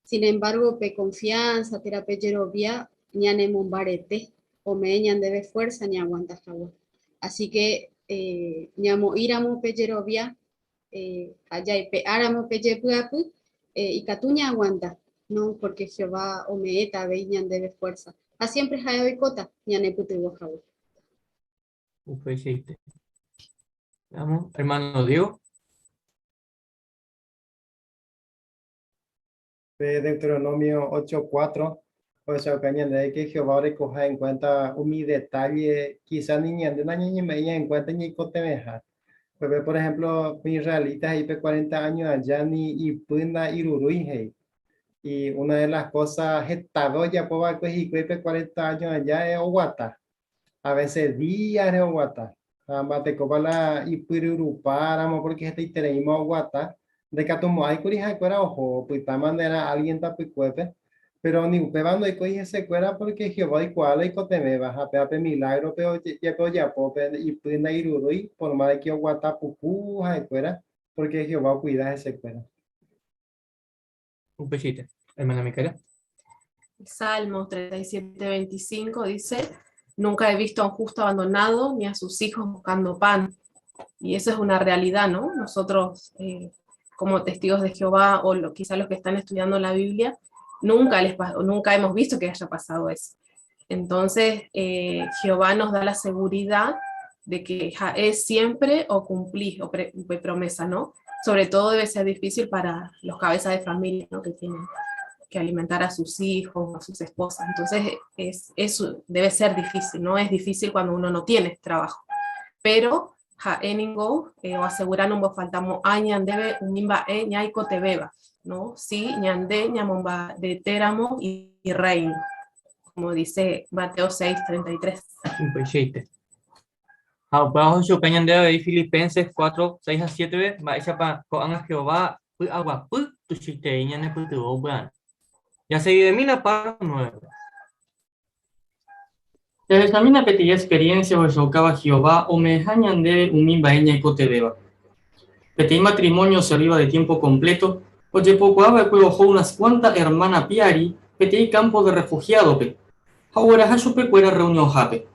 Sin embargo, pe confianza térã pe jerovia ñanemombarete, ome'ẽ ñandéve fuerza ñaaguanta hague. Así que ñamo'ĩramo pe jerovia ha jaipe'áramo pe jepy'apy, ikatu ñaaguanta, no, porque Jehová ome'ẽta avei ñandéve fuerza ha siempre ha'e oikóta ñanepytyvõ hague. Upeichaite. Vamos, hermano Diego. Pe Deuteronomio 8:4. Ohechauka ñandéve que Jehová orekoha en cuenta umi detalle quizá ni ñande nañañeme'ẽiha en cuenta ñaikotevẽha. Upépe, por ejemplo, pe israelita he'i pe 40 años aja ni ipy nda'irurúi he'i. Y una de las cosas hetave ojapo va'ekue hikuái pe 40 años aja es oguata. A veces días-re oguata. Ha mbatekópa la ipyryrupáramo porque hetaitereíma oguata, ndaikatumo'ãikuri ha'ekuéra oho, opytáma nderã álgien tapykuépe. Péro ni upéva ndoikói hesekuéra pórke Jehová oikuaa la oikotevẽva ha péva pe milágrope jepe ojapo pe ipy ndairurúi por más de ke oguata puku ha'ekuéra, pórke Jehová okuida hesekuéra. Upeichaite, hermana Micaela. Salmos 37, 25 dice, nunca he visto a un justo abandonado ni a sus hijos buscando pan. Y eso es una realidad, ¿no? Nosotros, eh, como testigos de Jehová o lo, quizá los que están estudiando la Biblia, nunca, les, nunca hemos visto que haya pasado eso. Entonces, eh, Jehová nos da la seguridad de que es siempre o cumplí o pre, promesa, ¿no? Sobre todo debe ser difícil para los cabezas de familia, ¿no? Que tienen que alimentar a sus hijos, a sus esposas. Entonces, es, es, debe ser difícil, ¿no? Es difícil cuando uno no tiene trabajo. Pero, ha'e ningo eh, oaseguránombo faltamo'ã ñandéve umi mba'e ñaikotevẽva, ¿no? Si ñande ñamombaretéramo Irréino, como dice Mateo 6:33. Upeichaite. Ha upéva ohechuka ñande avei Filipenses 4, 6 ha 7-pe, mba'éichapa ko'ág̃a Jehová py'aguapy tuichaiterei ñanepytyvõ upearã. Jaseguivemína párrafo 9. Jahechamína peteĩ experiencia ohechaukáva Jehová ome'ẽha ñandéve umi mba'e ñaikotevẽva. Peteĩ matrimonio oservíva de tiempo completo ojepokuaa va'ekue oho unas kuánta ermána piári peteĩ campo de refugiádope ha ogueraha chupekuéra rreunionhápe.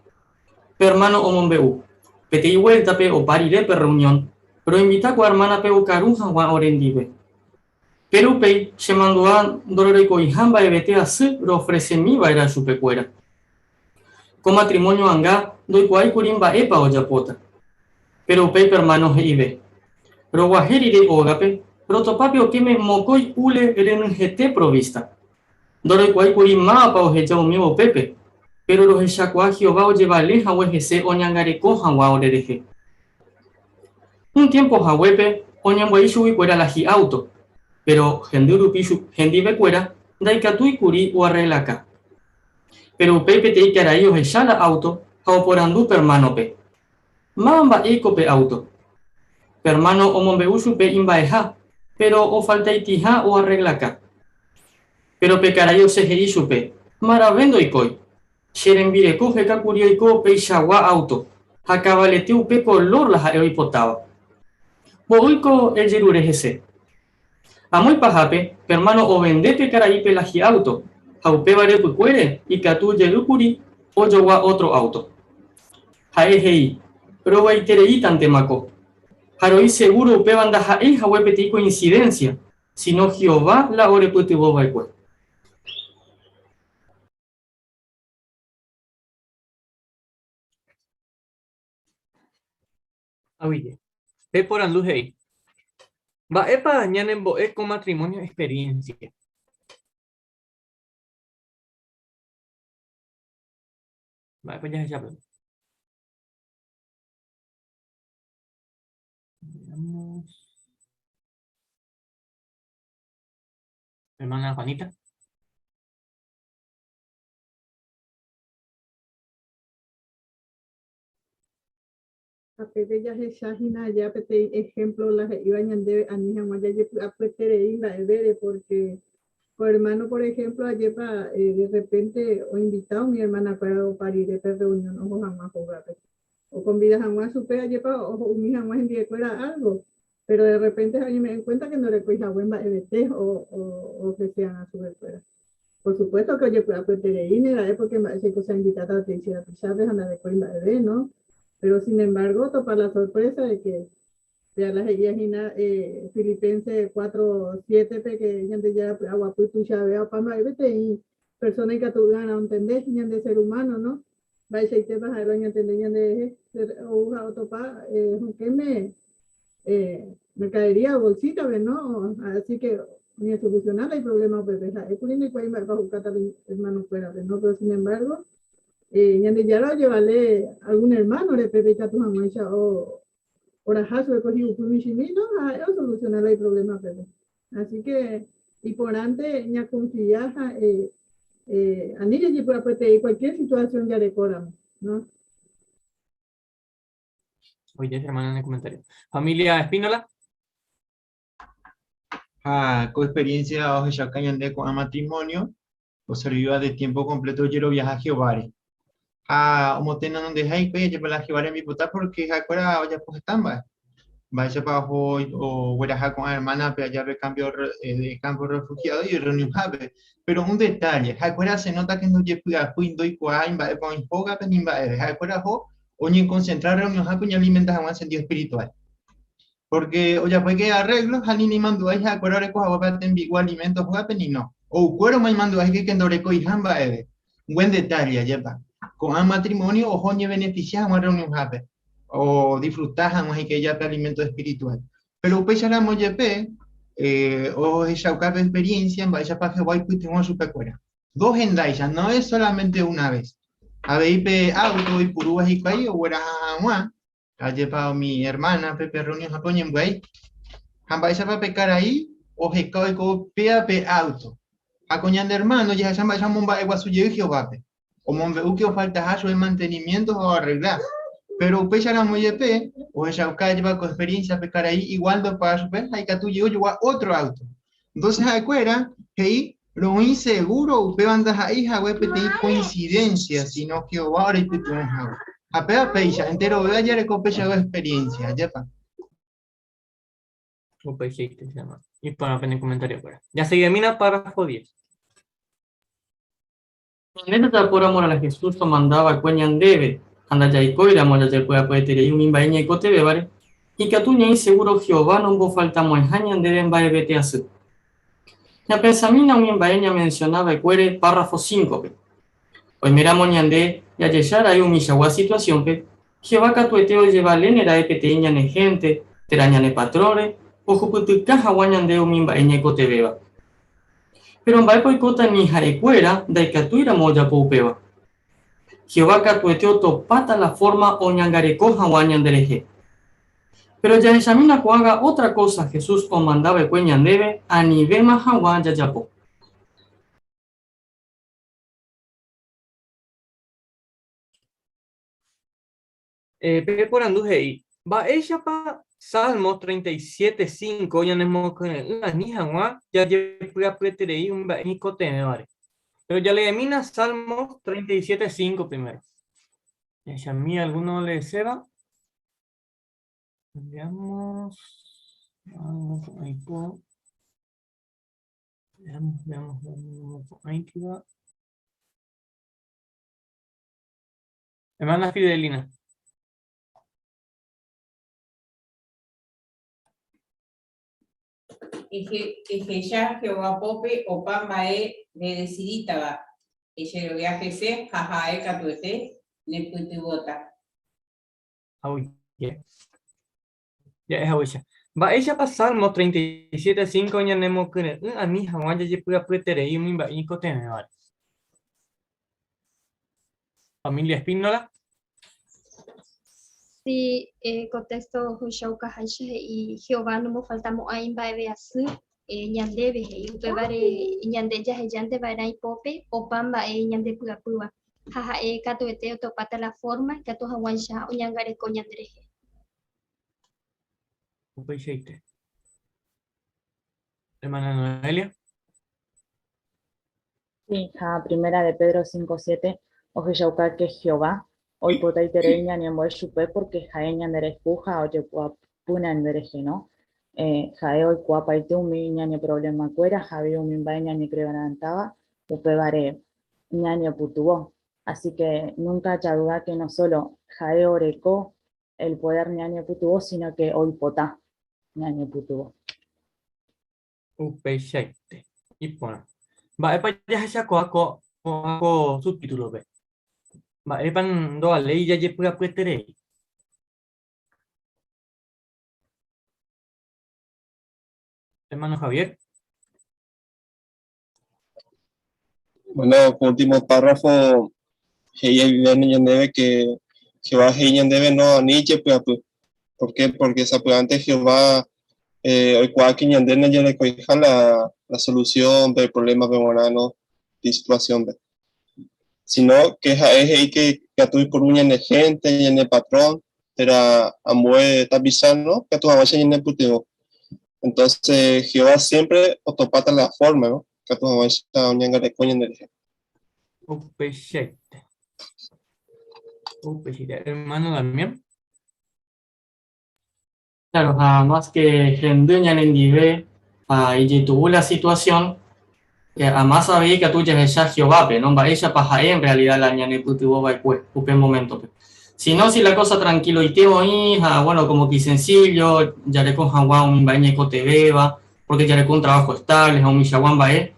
Pe ermáno omombe'u, Peteĩ vuéltape opa rire pe rreunión, roinvita ko ermánape okaru hag̃ua orendive. Péro upéi chemandu'a ndororekoiha mba'evete asy roofresemi va'erã chupekuéra. Ko matrimónio anga ndoikuaái kuri mba'épa ojapóta. Péro upéi pe ermáno he'ive, Roguahẽ rire ógape, rotopa pe okẽme mokõi hule renyhẽte provísta. Ndoroikuaái kuri mávapa oheja umíva upépe, péro rohechakuaa Jehová ojevale hague hese oñangareko hag̃ua orerehe. Un tiémpo haguépe oñembyai chuguikuéra la hi'áuto, péro hendy rupi hendivekuéra ndaikatúi kuri oarreglaka. Péro upéi peteĩ karai ohecha la áuto ha oporandu pe ermánope, Máva mba'éiko pe áuto? Pe ermáno omombe'u chupe imba'eha, péro ofaltaitiha oarreglaka. Péro pe karai osẽ he'i chupe, Marave ndoikói. Che rembireko oheka kuri oiko peichagua áuto, ha kavalete upe kolór la ha'e oipotáva. Mboýiko ejerure hese? Amo ipahápe, pe ermáno ovende pe karaípe la hi'áuto, ha upévare pykuére ikatu jey kuri ojogua ótro áuto. Ha'e he'i, Rovaitereítantemako. Ha roĩ segúro upéva ndaha'éi hague peteĩ koinsidénsia, síno Jehová la orepytyvõ va'ekue. Aguije. Pe porandu he'i, Mba'épa ñanembo'e ko matrimonio experiencia? Mba'épa jahecha pe? Veamos. Hermana Juanita. Ha pépe jahecha hína aja peteĩ ehémplo la he'íva ñandéve ani hag̃ua jajepy'apyeterei mba'evére, pórke ko ermáno por ehémplo ajépa derrepénte oinvita umi ermanakuéra opa rire pe rreunión oho hag̃ua hógape. Okonvida hag̃ua chupe ajépa oho'umi hag̃ua hendivekuéra álgo, péro derrepénte ha'e oñeme'ẽ enkuénta ke ndorekói hague mba'evete oofrese hag̃ua chupekuéra. Por supuesto que ojepy'apyetereíne ra'e porque mba'éichaiko che ainvitáta peteĩ che rapichápe ha ndarekói mba'eve, no? Pero sin embargo, otopa la sorpresa de que péa la he'íva hína Filipenses 4, 7-pe que Ñandejára py'aguapy tuichavéva opa mba'e peteĩ persona ikatu'ỹ'arã ontende ñande ser humano, no? Mba'eichaitépa ha'e la oñantende ñanderehe ou ha otopa hokẽme mercadería o bolsita-pe, no? Así que Oñesoluciona la iproblema upépe. Ha'e kuri ndoikuaái mba'épa ho'ukáta la hermanokuérape, no? Pero sin embargo, eh, Ñandejára ojevale algún hermano-re pépe ikatu hag̃uáicha oraha chupe ko hi'upy michĩmi, no? Ha ha'e osoluciona la iproblema pépe. Así que iporãnte ñakonfia ha eh, eh, ani jajepy'apyeterei cualquier situación jarekóramo, no? Oye, hermana, en el comentario. Familia Espínola. Ha ko experiencia ohechauka ñande ko'ã matrimonio oservíva de tiempo completo ojeroviaha Jehováre. Ha omotenondeha hikuái ajépa la Jehová rembipota porque ha'ekuéra ojapo heta mba'e. Mba'éichapa oho ogueraha ko'ã hermana-pe aja pe cambio de campo refugiado y reunionhápe. Pero un detalle, ha'ekuéra se nota que ndojepy'apýi ndoikuaái mba'épa oĩ hógape ni mba'eve. Ha'ekuéra oho oñekonsentra reunionhápe oñealimenta hag̃ua en sentido espiritual. Porque ojapo que arreglo ha ni nimandu'ái ha'ekuéra oreko haguépa tembi'u alimento hógape ni no. Oukuéroma imandu'ái que ndorekoiha mba'eve. Buen detalle, ajépa. Ko'ã matrimonio oho oñebeneficia hag̃ua reunionhápe, odisfruta hag̃ua hikuái pe alimento espiritual. Pero upéicharamo jepe, ohechauka pe experiencia mba'éichapa Jehová oipytyvõ chupekuéra. Dos hendáicha, no es solamente una vez. Avei pe auto oipurúva hikuái ogueraha hag̃ua Ajépa umi hermana-pe pe reunión-hápe oñembyai? Ha mba'éichapa pe karai oheka oiko péa pe auto? Ha ko ñande hermano jahecha mba'éicha omomba'eguasu jey Jehovápe. Omombe'u ke ofaltaha chupe mantenimiento ha oarregla. Péro upéicharamo jepe, ohechauka ajépa ko experiencia pe karai igual ndopaga chupe ha ikatu jey ojogua ótro auto. Entonces ha'ekuéra he'i, Roĩ seguro upéva ndaha'éi hague peteĩ coincidencia, sino Jehová oreipytyvõ hague. Ha péva péicha, enterovéva jareko peichagua experiencia, ajépa? Upeichaite che hermano. Iporã pene comentario-kuéra. Jaseguimína párrafo 10. Ñande jajapóramo la Jesús omanda va'ekue ñandéve ha ndajaikóiramo jajepy'apyeterei umi mba'e ñaikotevẽvare, ikatu ñaĩ segúro Jehová nombofaltamo'ãiha ñandéve mba'evete asy. Ñapensamína umi mba'e ñamensiona va'ekuére párrafo cíncope. Oiméramo ñande jajecha ra'e umichagua situasiónpe, Jehová katuete ojevaléne ra'e peteĩ ñane hénte térã ñane patrónre ohupytyka hag̃ua ñande umi mba'e ñaikotevẽva. Péro mba'épa oikóta ni ha'ekuéra ndaikatúiramo ojapo upéva? Jehová katuete otopáta la fórma oñangareko hag̃ua ñanderehe. Péro jahechamína ko'ág̃a ótra kósa Jesús omanda va'ekue ñandéve anivéma hag̃ua jajapo. Pe porandu he'i, Mba'éichapa Salmos 37, 5 ñanemokyre'ỹ ani hag̃ua jajepy'apyeterei umi mba'e ñeikotevẽvare? Péro jaleemína Salmos 37, 5 primero. Jahechami alguno oleeséva. Veamos. Aipo. Veamos, veamos, veamos. Mopu'ãitiva. Hermana Fidelina. Eheja Jehová pópe opa mba'e redesidítava, ejerovia hese ha ha'e katuete nepytyvõta. Aguyje. Ja'e haguéicha. Mba'éichapa Salmo 37, 5 ñanemokyre'ỹ ani hag̃ua jajepy'apyeterei umi mba'e ñeikotevẽvare? Familia Espínola. Sí, eh, ko texto ohechaukaháicha he'i Jehová nombofaltamo'ãi mba'eve asy eh, ñandéve he'i upévare ñande jahejánte va'erã ipópe opa mba'e ñandepy'apýva ha ha'e katuete otopáta la forma ikatu hag̃uáicha oñangareko ñanderehe. Upeichaite. Hermana Noelia. Sí, ha Primera de Pedro 5:7 ohechauka ke Jehová oipotaiterei ñanembo'e chupe pórke ha'e ñanderayhu ha ojepoapy ñanderehe, no? Eh, ha'e oikuaapaite umi ñane provlemakuéra ha avei umi mba'e ñañekrevantáva, upévare ñañepytyvõ. Así que nunca jaduda que no solo ha'e oreko el poder ñañepytyvõ, sino que oipota ñañepytyvõ. Upeichaite. Iporã. Mba'épa jahechakuaa ko ko subtítulo-pe? Mba'épa ndovaléi jajepy'apyeterei? Hermano Javier. Bueno, ko último párrafo he'i aivéne ñandéve que Jehová he'i ñandéve no ani jepy'apy. ¿Por qué? Porque sapy'ánte Jehová eh, oikuaa que ñande ndajarekoiha la, la solución pe problema-pe g̃uarã no situación-pe. Sino que ha'e he'i que ikatu oiporu ñane gente, ñane patrón, térã ambue tapicha no ikatu hag̃uáicha ñanepytyvõ. Entonces Jehová siempre otopáta la forma no ikatu hag̃uáicha oñangareko ñanderehe. Upeichaite. Upeichaite. Hermano Damián. Claro, ha más que hendy ñanendive ha ijetu'u la situación, eh, amás avei ikatu jahecha Jehovápe, no mba'éichapa ha'e en realidad la ñanepytyvõ va'ekue upe moméntope. Si no, si la cosa tranquiloite oĩ ha bueno, como que isencillo, jareko hag̃ua umi mba'e ñaikotevẽva, porque jareko un trabajo estable ha umichagua mba'e,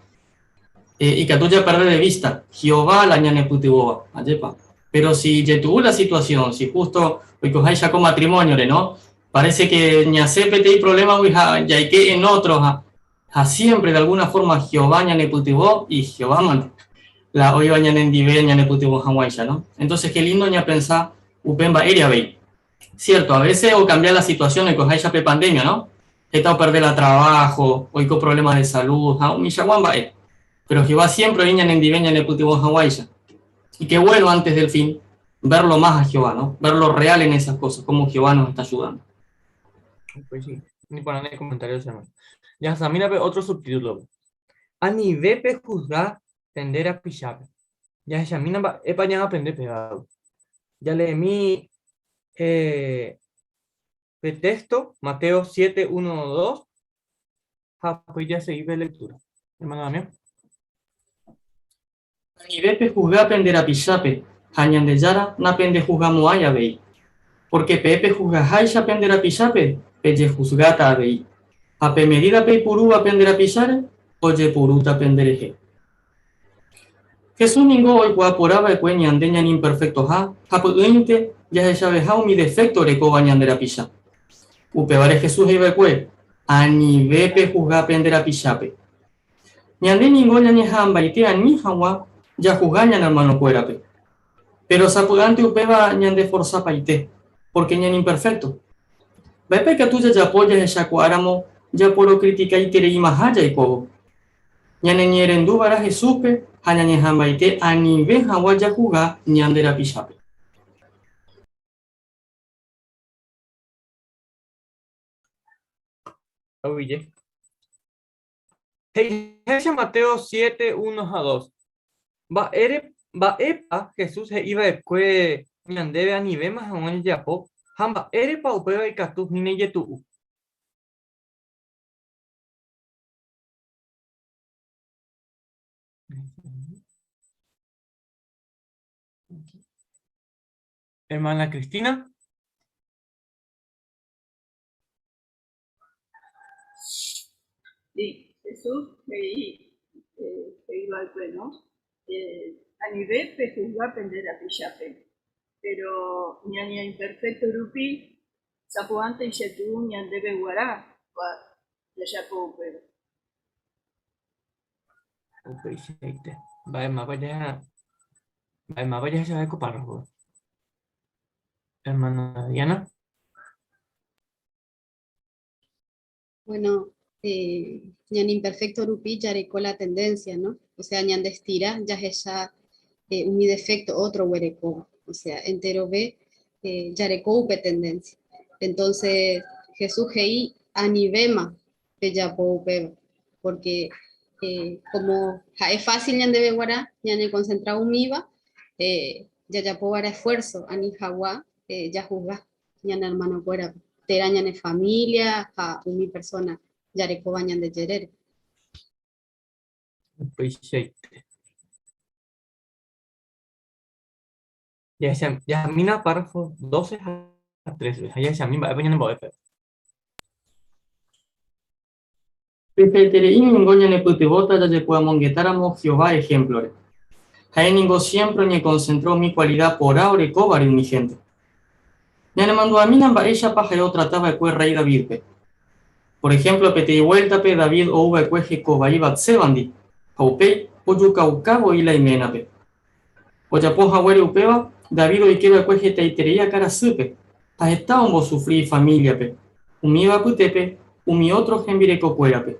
eh, ikatu japerde de vista Jehová la ñanepytyvõva, ajépa? Pero si ijetu'u la situación, si justo oikoháicha ko matrimonio-re, no? Parece que ñasẽ peteĩ problema-gui ha jaike en otro ha, ha siempre de alguna forma Jehová ñanepytyvõ y Jehová mante la oĩva ñanendive ñanepytyvõ hag̃uáicha, no? Entonces, qué lindo ñapensa upe mba'ére avei. Cierto, a veces ocambia la situación oikoháicha pe pandemia, no? Heta operde la trabajo, oiko problemas de salud ha umichagua mba'e. Pero Jehová siempre oĩ ñanendive ñanepytyvõ hag̃uáicha. Y qué bueno antes del fin verlo más a Jehová, ¿no? Verlo real en esas cosas, cómo Jehová nos está ayudando. Pues sí, ni para nada comentarios, hermano. Ya pe otro subtítulo. Anive pe juzgar pende rapichápe. Jahechamína mba'épa ñaaprende péva. Jaleemi eh, pe texto, Mateo 7, 1, 2, ha upéi jasegi pe lectura. Hermano Damián. Anive pehusga pende rapichápe, ha Ñandejára napendehusgamo'ãi avei. Pórke peẽ pehusgaháicha pende rapichápe, pejehusgáta avei. Ha pe medída peipurúva pende rapicháre, ojepurúta penderehe. Jesús ningo oikuaa porã va'ekue ñande ñaneimperfektoha ha py'ỹinte jahechaveha umi defékto orekóva ñande rapicha. Upévare Jesús he'i va'ekue, Anive pehusga pende rapichápe. Ñande ningo ñañeha'ãmbaite ani hag̃ua jahusga ñane ermanokuérape. Péro sapy'ánte upéva ñandeforsapaite, pórke ñaneimperfékto. Mba'épa ikatu jajapo jahechakuaáramo japorokritikaitereimaha jaikóvo? Ñaneñe'ẽrenduva'erã Jesúspe ha ñañeha'ãmbaite anive hag̃ua jahusga ñande rapichápe. Aguije. He'iháicha Mateo 7, 1 ha 2. Mba'ére, mba'épa Jesús he'i va'ekue ñandéve anivéma hag̃ua jajapo ha mba'érepa upéva ikatu hína ijetu'u? Hermana Cristina. Sí, Jesús he'i eh, he'i va'ekue, no? Eh, anive pejuzga pende rapichápe, pero ñaña imperfecto rupi sapy'ánte ijetu'u ñandéve guarã jajapo upéva. Upeichaite. Mba'émapa jaha, mba'émapa jahechave ko párrafo? Hermana Diana. Bueno, eh, ñane imperfecto rupi jareko la tendencia, ¿no? O sea, ñande estira, jahecha eh, umi defecto otro guerekóva. O sea, enterove eh, jareko upe tendencia. Entonces, Jesús he'i anivéma pejapo upéva, porque eh, como ha'e fácil ñandéve guarã, ñañeconcentra umíva, eh, jajapo va'erã esfuerzo ani hagua eh, jahusga ñane hermanokuérape, térã ñane familia ha umi persona jarekóva ñande jerére. Upeichaite. Jahamína párrafo 12 ha 13. Ha jahechami mba'épa ñanembo'épe. Tuichaiterei ningo ñanepytyvõta jajepy'amongetáramo Jehová ehémplore. Ha'e ningo siémpre oñekonsentra umi kualida porã orekóvare umi hénte. Ñanemandu'amína mba'éichapa ha'e otrata va'ekue rréi Davídpe. Por ehémplo, peteĩ vuéltape David ou va'ekue hekovai Bat-Sébandi, ha upéi ojukauka voi la iménape. Ojapo haguére upéva, David oike va'ekue hetaiterei akãrasýpe ha heta ombosufri ifamíliape, umíva apytépe umi ótro hembirekokuérape.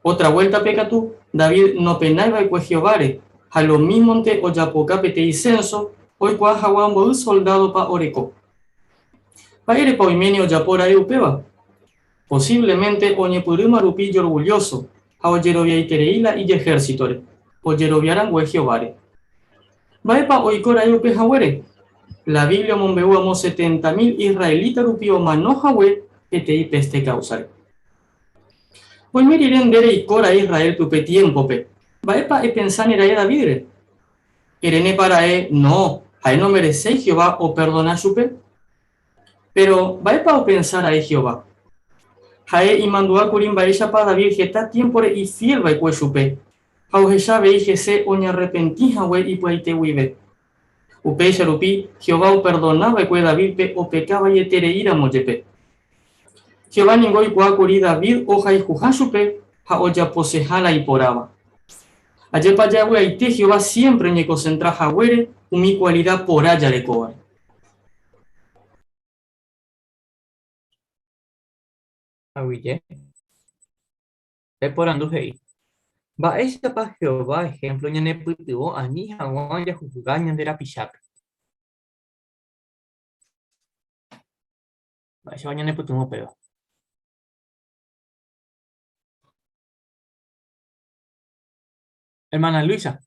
Ótra vuéltape katu, David nopenái va'ekue Jehováre ha lomímonte ojapoka peteĩ sénso oikuaa hag̃ua mboy soldádopa oreko. Mba'érepa oiméne ojapo ra'e upéva? Posívlemente oñepyrũma rupi ijorgullóso ha ojeroviaiterei la ijehérsitore, ojerovia rangue Jehováre. Mba'épa oiko ra'e upe haguére? La Biblia omombe'u amo 70.000 isrraelíta rupi omano hague peteĩ péste káusare. Oime rire nde reiko ra'e Israélpe upe tiémpope, mba'épa epensáne ra'e Davídre? Erénepa ra'e, No, ha'e nomereséi Jehová operdona chupe? Péro, mba'épa opensa ra'e Jehová? Ha'e imandu'a kuri mba'éichapa David heta tiémpore ifiél va'ekue chupe, ha ohecha avei hese oñarrepenti hague ipy'aite guive. Upéicha rupi, Jehová operdona va'ekue Davídpe opeka vaietereíramo jepe. Jehová ningo oikuaa kuri David ohayhuha chupe ha ojaposeha la iporãva. Ajépa javy'aite Jehová siémpre oñekonsentra haguére umi kualida porã jarekóvare. Aguyje. Pe porandu he'i, Mba'éichapa Jehová ehémplo ñanepytyvõ ani hag̃ua jahusga ñande rapichápe? Mba'éichapa ñanepytyvõ upéva? Hermana Luisa.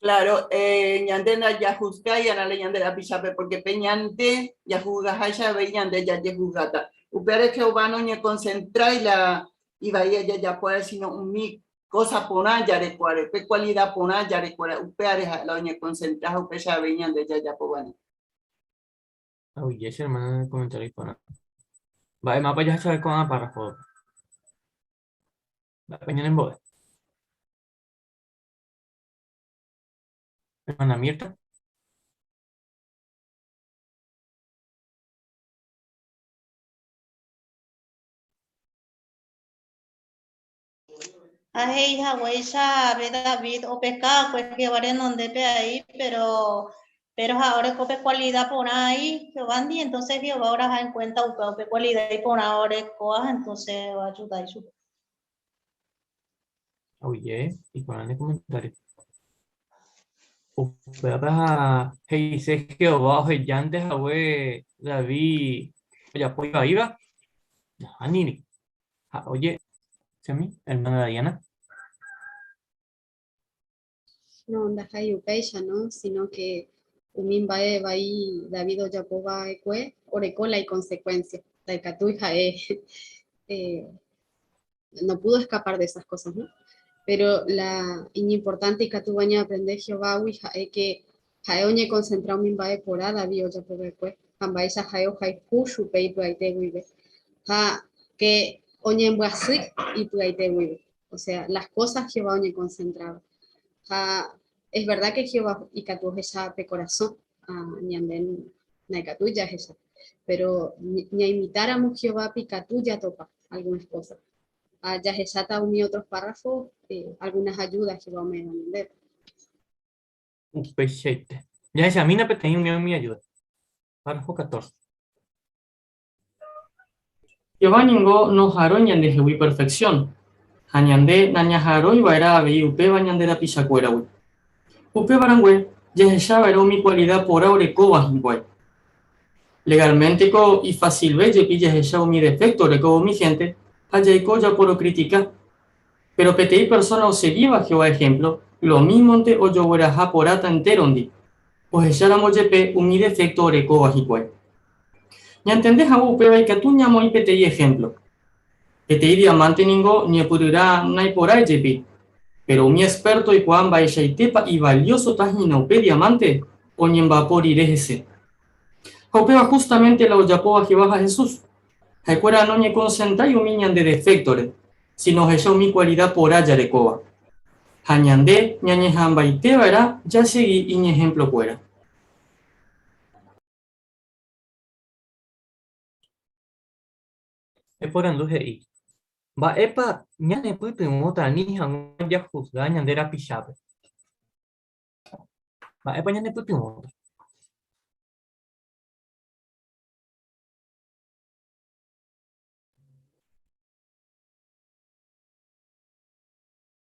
Claro, eh, ñande ndajahusgái arã la ñande rapichápe, porque pe ñande jahusgaháicha avei ñande jajehusgáta. Upévare Jehová noñekonsentrái la ivaíva jajapóvare, sino umi kósa porã jarekóvare, pe kualida porã jarekóvare, upévare ha'e la oñekonsentra ha upéicha avei ñande jajapova'erã. Aguyje che hermana nde comentario iporã. Mba'e mápa jahechave ko'ã párrafo-pe? Mba'épa ñanembo'e? Hermana Mirta. Ha he'i haguéicha ave David opeka va'ekue Jehová renondépe aí, péro péro ha'e oreko pe kualida porã aí Jehovándi, entónse Jehová oraha enkuénta upéva upe kualida iporã orekóva ha entónse oajuda ichupe. Oye, iporã ne comentario. Upéva he'ise Jehová ohejánte hague David ojapo ivaíva? Nahániri. Ha oye, chemi, hermana Diana. No, ndaha'éi upéicha, no, sino que umi mba'e vai David ojapo va'ekue oreko la iconsecuencia, ndaikatúi ha'e eh, no pudo escapar de esas cosas, no? Pero la iñimportante ikatúva ñaaprende Jehovágui ha'e que ha'e oñekonsentra umi mba'e porã David ojapo va'ekue ha mba'éicha ha'e ohayhu chupe ipy'aite guive ha que oñembyasy ipy'aite guive. O sea, las cosas Jehová oñekonsentraba. Ha es verdad que Jehová ikatu ohecha pe korasõ, ñande ndaikatúi jahecha. Pero ñaimitáramo Jehovápe ikatu jatopa algunas cosas. Ha jahecháta umi otros párrafos, eh, algunas ayudas Jehová ome'ẽva ñandéve. Upeichaite. Jahechamína peteĩ umi umi ayuda. Párrafo 14. Jehová ningo noha'arõi ñandehegui perfeksión, ha ñande nañaha'arõi va'erã avei upéva ñande rapichakuéragui. Upéva rangue, jahecha va'erã umi kualida porã orekóva hikuái. Legalménteko ifasilve jepi jahecha umi defékto orekóva umi hénte ha jaiko japorokritika. Péro peteĩ persóna osegíva Jehová ehémplo, lomímonte ojogueraha porãta entérondi, ohecháramo jepe umi defékto orekóva hikuái. Ñantende hag̃ua upéva ikatu ñamoĩ peteĩ ehémplo. Peteĩ diamánte ningo ñepyryrã naiporãi jepi, péro umi expérto oikuaa mba'eichaitépa ivaliósota hína upe diamánte oñemba'apo rire hese. Ha upéva hústamente la ojapóva Jehová ha Jesús. Ha'ekuéra noñekonsentrái umi ñande deféktore, síno ohecha umi kualida porã jarekóva. Ha ñande ñañeha'ãmbaite va'erã jasegi iñehemplokuéra. Eporandu he'i. Mba'épa ñanepytyvõta ani hag̃ua jahusga ñande rapichápe? Mba'épa ñanepytyvõta?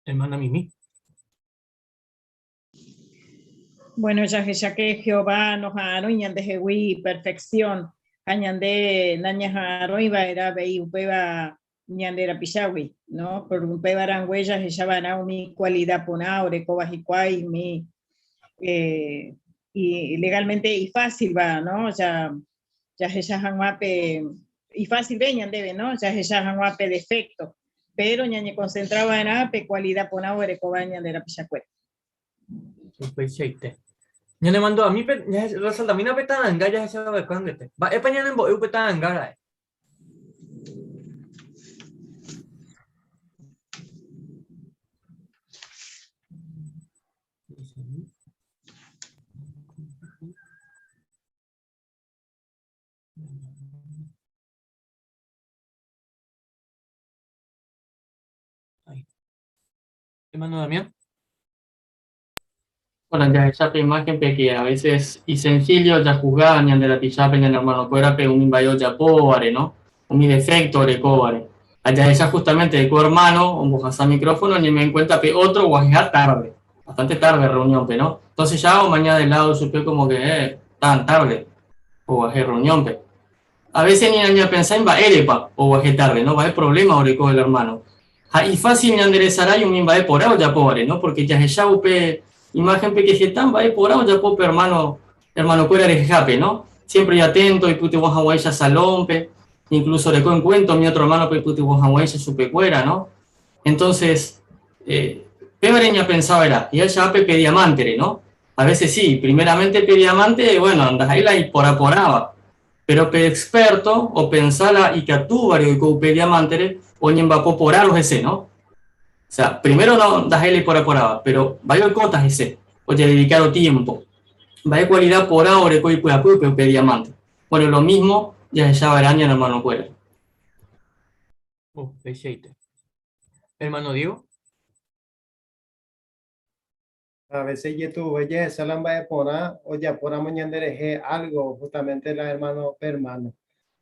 Hermana Mimi. Bueno, jahecháke Jehová noha'arõi ñandehegui perfección, ha ñande nañaha'arõi va'erã avei upéva ñande rapichágui, ¿no? Por upéva rangue jahecha va'erã umi cualidad porã orekóva hikuái, umi eh, y legalmente ifácilva, ¿no? Ya jahecha hag̃ua pe ifácilve ñandéve, ¿no? Jahecha hag̃ua pe defecto, pero ñañeconcentra va'erã pe cualidad porã orekóva ñande rapichakuéra. Upeichaite. Ñanemandu'ami pe, resaltamína pe ta'anga jahechava'ekue angete. Mba'épa ñanembo'e upe ta'anga ra'e? Ahí. Hermano Damián. Bueno, jahecha pe imagen pe que a veces y sencillo jahusga ñande rapichápe, ñane hermanokuérape umi mba'e ojapóvare, no? Umi defecto orekóvare. Ha jahecha justamente ko hermano ombohasa micrófono oñeme'ẽ en cuenta pe otro oguaheha tarde, bastante tarde reunión-pe, no? Entonces ya omaña de lado chupe como que, tan tarde oguahe reunión-pe. A veces ni nañapensái mba'érepa oguahe tarde, no? Mba'e problema oreko el hermano. Ha ifácil ñanderesarái umi mba'e porã ojapóvare, no? Porque jahecha upe imagen-pe que heta mba'e porã ojapo pe hermano, hermanokuéra rehehápe, no? Siempre atento oipytyvõ hag̃uáicha salón-pe, incluso oreko en cuenta umi otro hermano-pe oipytyvõ hag̃uáicha chupekuéra, no? Entonces, pévare ñapensava'erã, jahechahápe pe diamante-re, no? A veces sí, primeramente pe diamante, bueno, ndaha'éi la iporã porãva, pero pe experto opensa la ikatúvare oiko upe diamante-re oñemba'apo porãrõ hese, no? O sea, primero no ndaha'éi la iporã porãva, pero mba'e oikóta hese ojededikárõ tiempo? Mba'e cualidad porã oreko ipy'apýpe upe diamante? Bueno, lo mismo jahechava'erã ñane hermanokuéra. Upeichaite. Hermano Diego. A veces ijetu'uve jahecha la mba'e porã ojapóramo ñanderehe algo justamente la hermano pe hermano.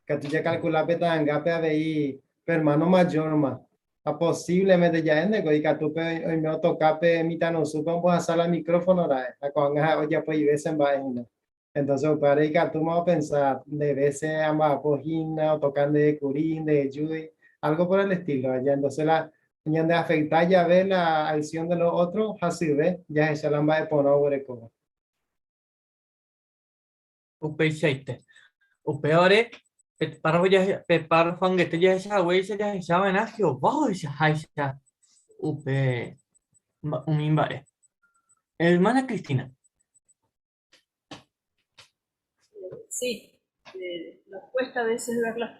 Katu jakalkula pe ta'angápe avei pe hermano mayor-ma. Ha posiblemente ja'énteko ikatu pe oime otoka pe mitãrusúpe ombohasa la micrófono ra'e ha ko'ág̃a ha'e ojapo ivése mba'e hína. Entonces upévare ikatúma opensa nde vése amba'apo hína, otoka nde kuri, nde ejúi, algo por el estilo. Ya entonces la ñande afecta jave la acción de los otros hasyve jahecha la mba'e porã oguerekóva. Upeichaite. Upévare, pe párrafo jahe, pe párrafo angete jahecha haguéicha jahecha va'erã Jehová ohechaháicha upe umi mba'e. Hermana Cristina. Sí, nos cuesta a veces ver las,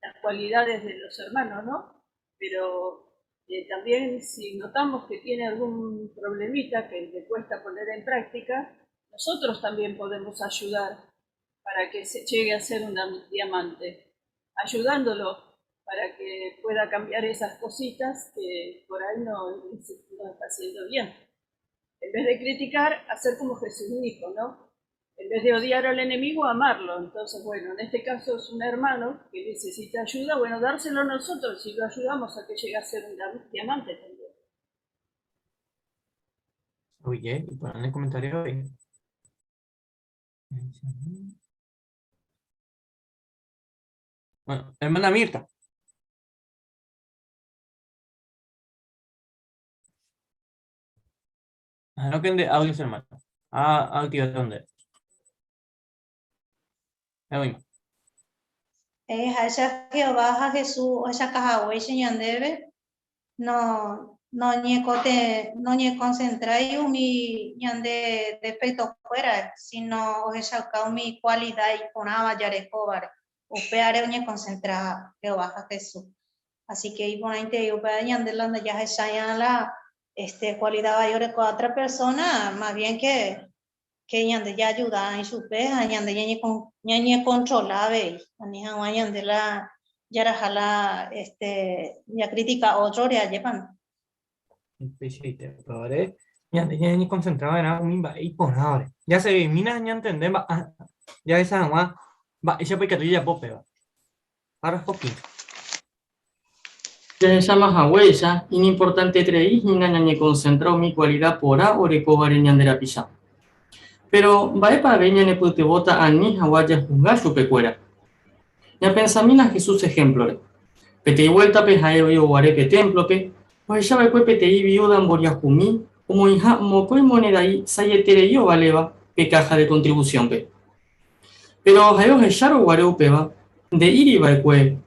las cualidades de los hermanos, ¿no? Pero eh, también si notamos que tiene algún problemita que le cuesta poner en práctica, nosotros también podemos ayudar para que se llegue a ser un diamante, ayudándolo para que pueda cambiar esas cositas que por ahí no, no está haciendo bien. En vez de criticar, hacer como Jesús dijo, ¿no? En vez de odiar al enemigo, amarlo. Entonces, bueno, en este caso es un hermano que necesita ayuda, bueno, dárselo nosotros y lo ayudamos a que llegue a ser un diamante también. Oye, y ponen el comentario ahí. Bueno, hermana Mirta. Ah, no que de audios, hermano. Ah, activa dónde. Ahí voy. Jahecha Jehová ha Jesús ohechakahaguéicha ñandéve, no noñekote noñekonsentrái umi ñande defectokuérare, sino ohechauka umi cualidad iporãva jarekóvare. Upévare oñekonsentra Jehová ha Jesús. Así que iporãiterei upéva ñande la ndajahechái'ã la este cualidad vai orekóva otra persona, más bien que que ñande jaajuda ichupe ha ñande ñañecontrola avei, ani hag̃ua ñande la Jaraha la este jacritica ótrore ajépa. Upeichaite, upévare ñande ñañekonsentra va'erã umi mba'e iporãvare. Jasegimína ñantende mba'ã jahecha hag̃ua mba'éichapa ikatu jajapo péva. Párrafo 15. Jahecháma haguéicha, iñimportanteterei hína ñañekonsentra umi kualida porã orekóvare ñande rapicha. Péro, mba'épa avei ñanepytyvõta ani hag̃ua jahusga chupekuéra? Ñapensamína Jesús ehémplore. Peteĩ vuéltape ha'e oĩ oguare pe témplope, ohecha va'ekue peteĩ viúda mboriahumi omoĩha mokõi moneda'i sa'ieterei ovaléva pe káha de kontrivusiónpe. Péro ha'e ohechárõ guare upéva, nde'íri va'ekue,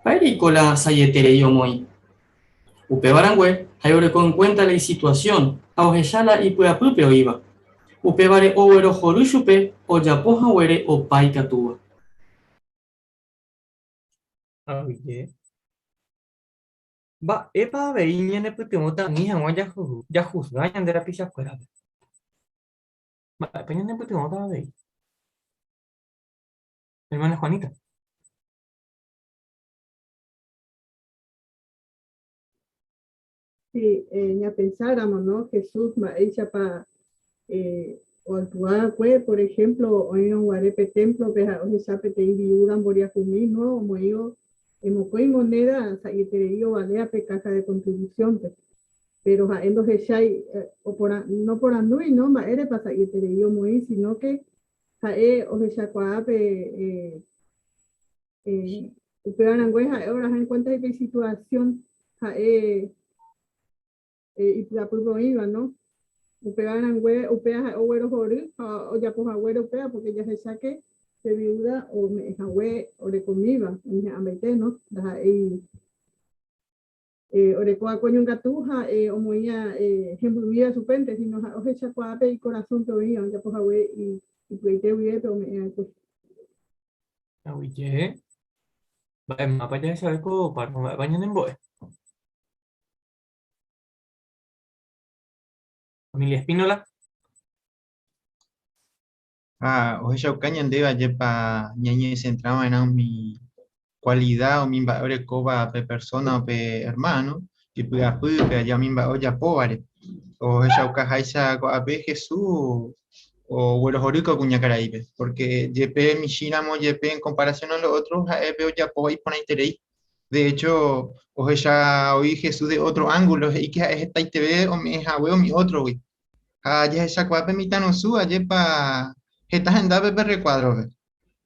Mba'éreiko la sa'ieterei omoĩ? Upéva rangue, ha'e oreko enkuénta la isituasión ha ohecha la ipy'apýpe oĩva. Upévare oguerohory chupe ojapo haguére opa ikatúva. Aguyje. Mba'épa avei ñanepytyvõta ani hag̃ua jahusga ñande rapichakuérape? Mba'épa ñanepytyvõta avei? Hermana Juanita. Sí, ñapensáramo, ¿no? Jesús mba'éichapa oactua va'ekue, por ejemplo, oĩrõ guare pe témplope ha ohecha peteĩ viúda mboriahumi, ¿no? Omoĩvo mokõi monéda sa'ieterei ovalea pe káha de kontrivusiónpe. Péro ha'e ndohechái, noporandúi, ¿no? Mba'érepa sa'ieterei omoĩ, sino ke ha'e ohechakuaa pe Upéva rangue ha'e oraha en cuenta pe situación ha'e ipy'apýpe oĩva, no? Upéva rangue upéva ha'e oguerohory ha ojapo haguére upéva porque jahecha que pe viuda ome'ẽ hague orekomíva oñeha'ãmbaite, no? Ndaha'éi oreko va'ekue oñongatu ha omoĩva hembymíva chupénte, sino ha'e ohechakuaa pe ikorasõpe oĩva ojapo hague ipy'aite guive pe ome'ẽ va'ekue. Aguyje. Mba'e mápa jahechave ko párrafo mba'épa ñanembo'e. Familia Espínola. Ha ohechauka ñandéve ajépa ñañesentra va'erã umi kualida, umi mba'e orekóva pe persóna o pe ermáno ipy'apýpe aja umi mba'e ojapóvare. Ohechaukaháicha ko'ápe Jesús oguerohory ko kuñakaraípe, pórke jepe michĩramo jepe en comparación a los otros ha'e pe ojapóva iporãiterei. De hecho, ohecha oĩ Jesús de otro ángulo, he'i ke ha'e hetaiteve ome'ẽ hague umi ótrogui. Ha jahechakuaa pe mitãrusu ajépa heta hendápe pe rrekuádrope.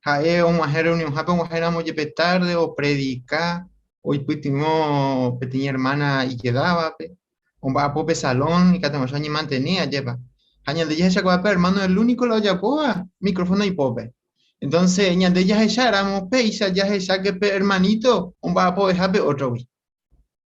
Ha'e og̃uahẽ rreunionhápe og̃uahẽramo jepe tárde, opredika, oipytyvõ peteĩ ermána ijedávape, omba'apo pe salón ikatu hag̃uáicha oñemantene, ajépa. Ha ñande jahechakuaa pe ermáno el úniko la ojapóva mikrófono ipópe. Entónse ñande jahecháramo péicha jahecha ke pe ermaníto omba'apoveha pe ótrogui.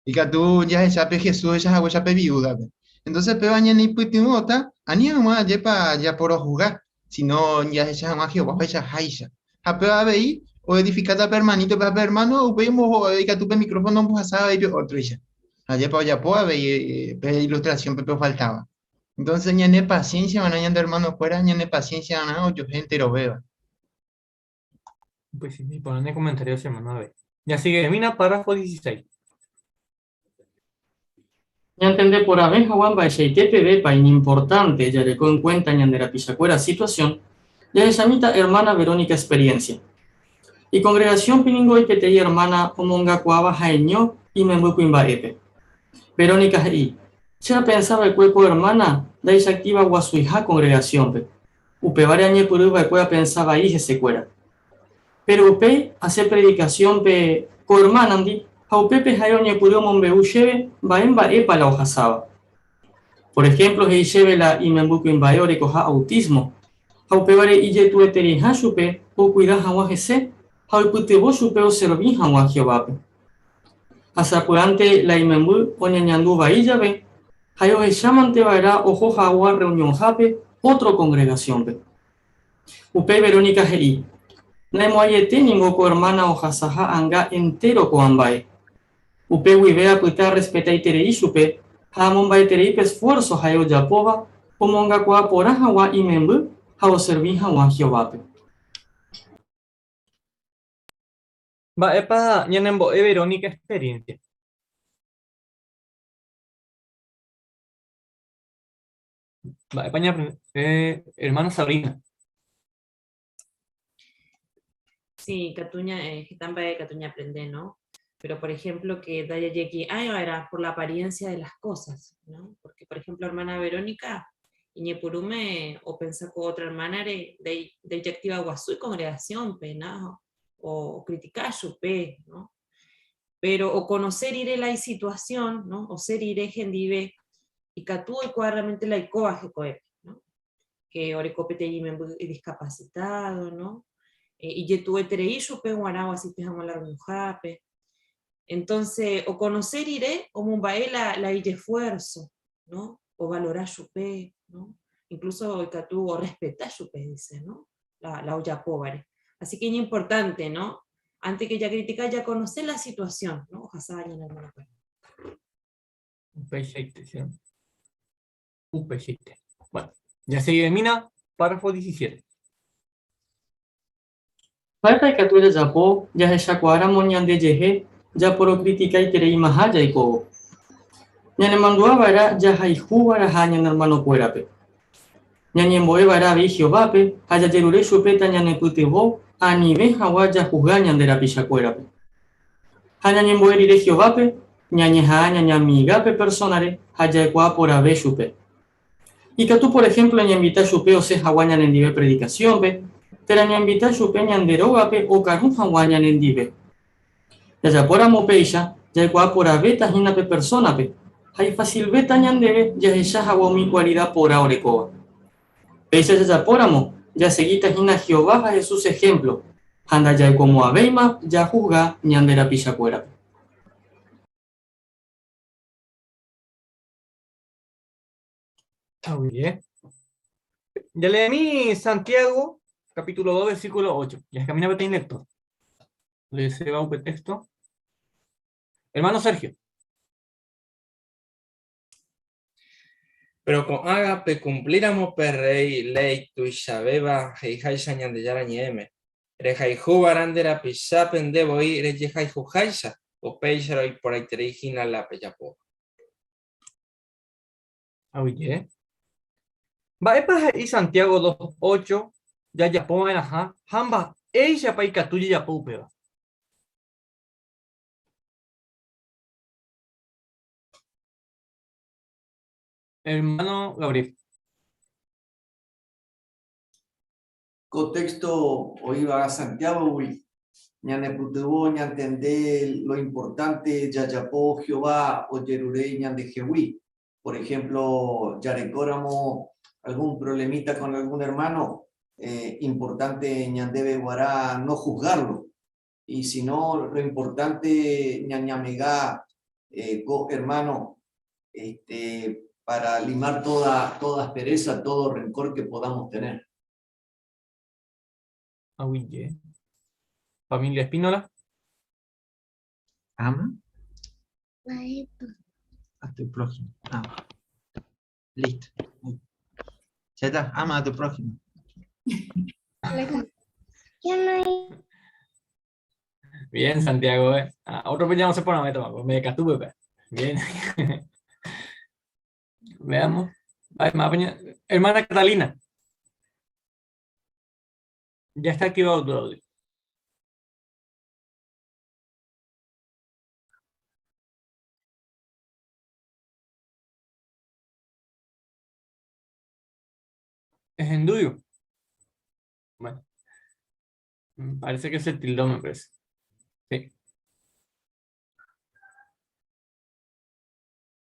Ikatu jahecha pe Jesús ohecha haguéicha pe viúdape. Entonces péva ñaneipytyvõta ani hag̃ua ajépa japorohusga, sino jahecha hag̃ua Jehová ohechaháicha. Ha péva avei oedifikáta pe hermanito-pe ha pe hermano upéi ikatu pe micrófono ombohasa avei pe ótroicha. Ajépa ojapo avei pe ilustración-pe pe ofaltáva. Entonces ñane paciencia va'erã ñande hermano-kuéra, ñane paciencia va'erã ojohe enterovéva. Pues sí, iporã ne comentario che hermano avei. Jasiguemína párrafo 16. Ñantende porãve hag̃ua mba'eichaite pevépa iñimportánte jareko en kuénta ñande rapichakuéra situasión, jahechamíta ermána Verónica experiénsia. Ikongregasiónpe ningo oĩ peteĩ ermána omongakuaáva ha'eño imemby kuimba'épe. Verónica he'i, Che apensa va'ekue ko ermána ndaichaktíva guasuiha kongregasiónpe. Upévare añepyrũ va'ekue apensa vai hesekuéra. Péro upéi asẽ predikasiónpe ko ermánandi ha upépe ha'e oñepyrũ omombe'u chéve mba'e mba'épa la ohasáva. Por ehémplo he'i chéve la imemby kuimba'e orekoha autísmo ha upévare ijetu'etereiha chupe okuida hag̃ua hese ha oipytyvõ chupe oservi hag̃ua Jehovápe. Ha sapy'ánte la imemby oñeñandu vai jave, ha'e ohechámante va'erã oho hag̃ua rreunionhápe ótro kongregasiónpe. Upéi Verónica he'i, Naimo'ãiete ningo ko ermána ohasaha anga entéro ko'ã mba'e. Upe guive apyta arrespetaiterei chupe ha amomba'eterei pe esfuérso ha'e ojapóva omongakuaa porã hag̃ua imemby ha oservi hag̃ua Jehovápe. Mba'épa ñanembo'e Verónica experiencia? Mba'épa ñaaprende? Eh, hermana Sabrina. Sí, katu ña, eh, heta mba'e katu ñaaprende, ¿no? Pero, por ejemplo, que Daya Yeki era por la apariencia de las cosas, ¿no? Porque, por ejemplo, hermana Verónica, iñepurume o pensá con otra hermana de, de, de activa guazú y congregación, pe, ¿no? O criticar pe, ¿no? Pero, o conocer ire la situación, ¿no? O ser ire gendive, y katu oikuaa realmente la ikoa hekoépe, ¿no? Que oreko peteĩ imemby discapacitado, ¿no? Eh, ijetu'ueterei chupe g̃uarã oasiste hag̃ua la reunionhápe. Entonces, o conocer ire omomba'e la, la ijesfuerzo, ¿no? O valora chupe, ¿no? Incluso ikatu orespeta chupe, dice, ¿no? La, la ojapóvare. Así que es importante, ¿no? Antes que ya criticar, ya conocer la situación, ¿no? Ojalá ñane hermano. Upeichaite, ¿sí? Upeichaite. Bueno, ya se mina, párrafo 17. Mba'épa ikatu jajapo jahechakuaáramo ñandejehe japorokritikaitereimaha jaikóvo? Ñanemandu'a va'erã jahayhu va'erãha ñane ermanokuérape. Ñañembo'e va'erã avei Jehovápe ha jajerure chupe tañanepytyvõ anive hag̃ua jahusga ñande rapichakuérape. Ha ñañembo'e rire Jehovápe, ñañeha'ã ñañamiga pe persónare ha jaikuaa porãve chupe. Ikatu por ehémplo ñainvita chupe osẽ hag̃ua ñanendive predikasiónpe, térã ñainvita chupe ñande rógape okaru hag̃ua ñanendive. Jajapóramo péicha, jaikuaa porãvéta hína pe persónape, ha ifasilvéta ñandéve jahecha hag̃ua umi kualida porã orekóva. Péicha jajapóramo, jasegíta hína Jehová ha Jesús ehémplo, ha ndajaikomo'ãvéima jahusga ñande rapichakuérape. Está bien. Ya leí Santiago, capítulo 2, versículo 8. Ya camina peteĩ lector. Le se va un texto. Hermano Sergio. Péro ko'ág̃a pekumplíramo pe rréi léi tuichavéva he'iháicha Ñandejára Ñe'ẽme, Rehayhúva'erã nde rapichápe nde voi rejehayhuháicha, upéicharõ iporãiterei hína la pejapóva. Aguyje. Mba'épa he'i Santiago 2.8 jajapova'erãha ha mba'éichapa ikatu jajapo upéva? Hermano Gabriel. Ko texto oĩva Santiágogui ñanepytyvõ ñantende lo importante jajapo Jehová ojerure ñandehegui. Por ejemplo, jarekóramo algún problemita con algún hermano, importante ñandéve guarã no juzgarlo. Y si no, lo importante ñañamega ko hermano este, para limar toda, toda aspereza, todo rencor que podamos tener. Aguyje. Familia Espínola. Ama. A tu prójimo. Ama. Listo. Ya está, ama a tu prójimo. Bien, Santiago. Eh. Ah, otro ya no se pone a meter, me decatube. Bien. Veamos. Ay, Hermana Catalina. Ya está activado tu audio. Es enduyo. Bueno. Parece que se tildó, me parece. Sí.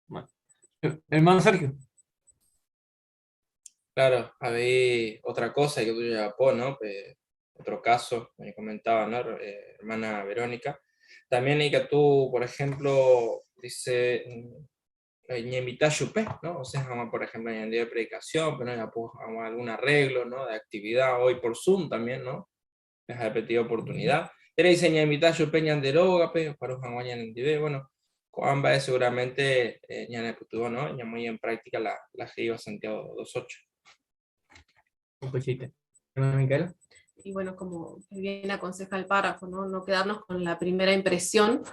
Bueno. Hermano Sergio. Claro, había otra cosa que tú ya ¿no? Otro caso, me comentaba, ¿no? Eh, hermana Verónica. También hay que tú, por ejemplo, dice, ñemita chupe, ¿no? O sea, por ejemplo, en el día de predicación, pero ya puedo algún arreglo, ¿no? De actividad hoy por Zoom también, ¿no? Les ha repetido oportunidad. Pero dice ñemita chupe ñanderoga, pe, para bueno, con ambas seguramente eh, ñaneputuvo, ¿no? Ya muy en práctica la, la G Santiago 2.8. Un pechito. Hermana Micaela. Y bueno, como bien aconseja el párrafo, ¿no? No quedarnos con la primera impresión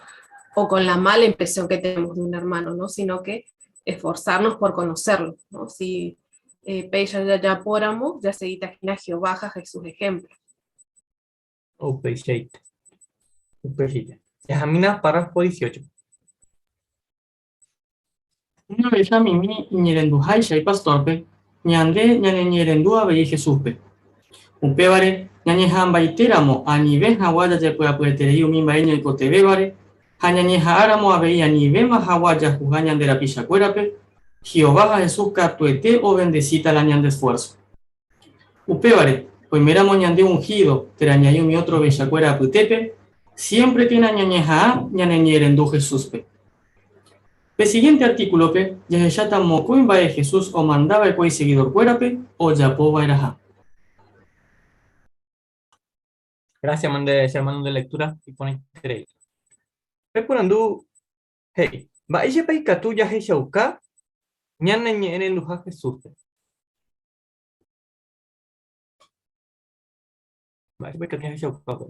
o con la mala impresión que tenemos de un hermano, ¿no? Sino que esforzarnos por conocerlo, ¿no? Si eh, ya ya póramo, ya seguita Jehová, Jesús ejemplo. Upeichaite. Upeichaite. Jajamína párrafo 18. Umi ovecha mimi iñerenduháicha ipastórpe, ñande ñaneñe'ẽrendu avei Jesúspe. Upévare, ñañeha'ãmbaitéramo anive hag̃ua jajepy'apyeterei umi mba'e ñaikotevẽvare ha ñañeha'ãramo avei anivéma hag̃ua jahuga ñande rapichakuérape, Jehová ha Jesús katuete ovendesíta la ñande esfuérso. Upévare, oiméramo ñande unhído térã ñaĩ umi ótro ovechakuéra apytépe, siémprekena ñañeha'ã ñaneñe'ẽrendu Jesúspe. Pe sigiénte artíkulope jahecháta mokõi mba'e Jesús omanda va'ekue isegidorkuérape ojapo va'erãha. Gracias, mande che hermano de lectura iporãiterei. Peporandu he'i, Mba'éichapa ikatu jahechauka ñaneñe'ẽrenduha Jesúspe? Mba'éichapa ikatu jahechauka upéva?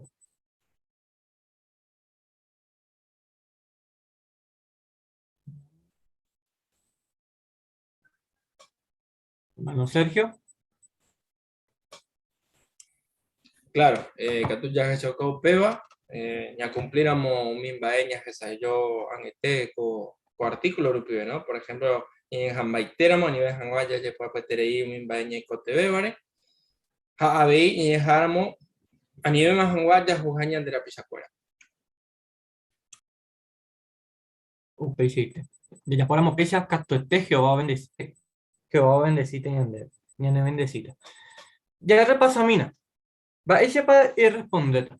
Hermano Sergio. Claro, eh, katu jahechauka upéva, eh, ñacumplíramo umi mba'e ñahesa'ỹijo angete ko, ko artículo rupive, ¿no? Por ejemplo, ñañeha'ãmbaitéramo anive hag̃ua jajepy'apyeterei umi mba'e ñaikotevẽvare, ha avei ñañeha'ãramo anivéma hag̃ua jahuha ñande rapichakuéra. Upeichaite. Jajapóramo péicha katuete Jehová ovendesi, Jehová ovendesíta ñandéve, ñanevendesíta. Jarrepasamína. Mba'éichapa errespondéta?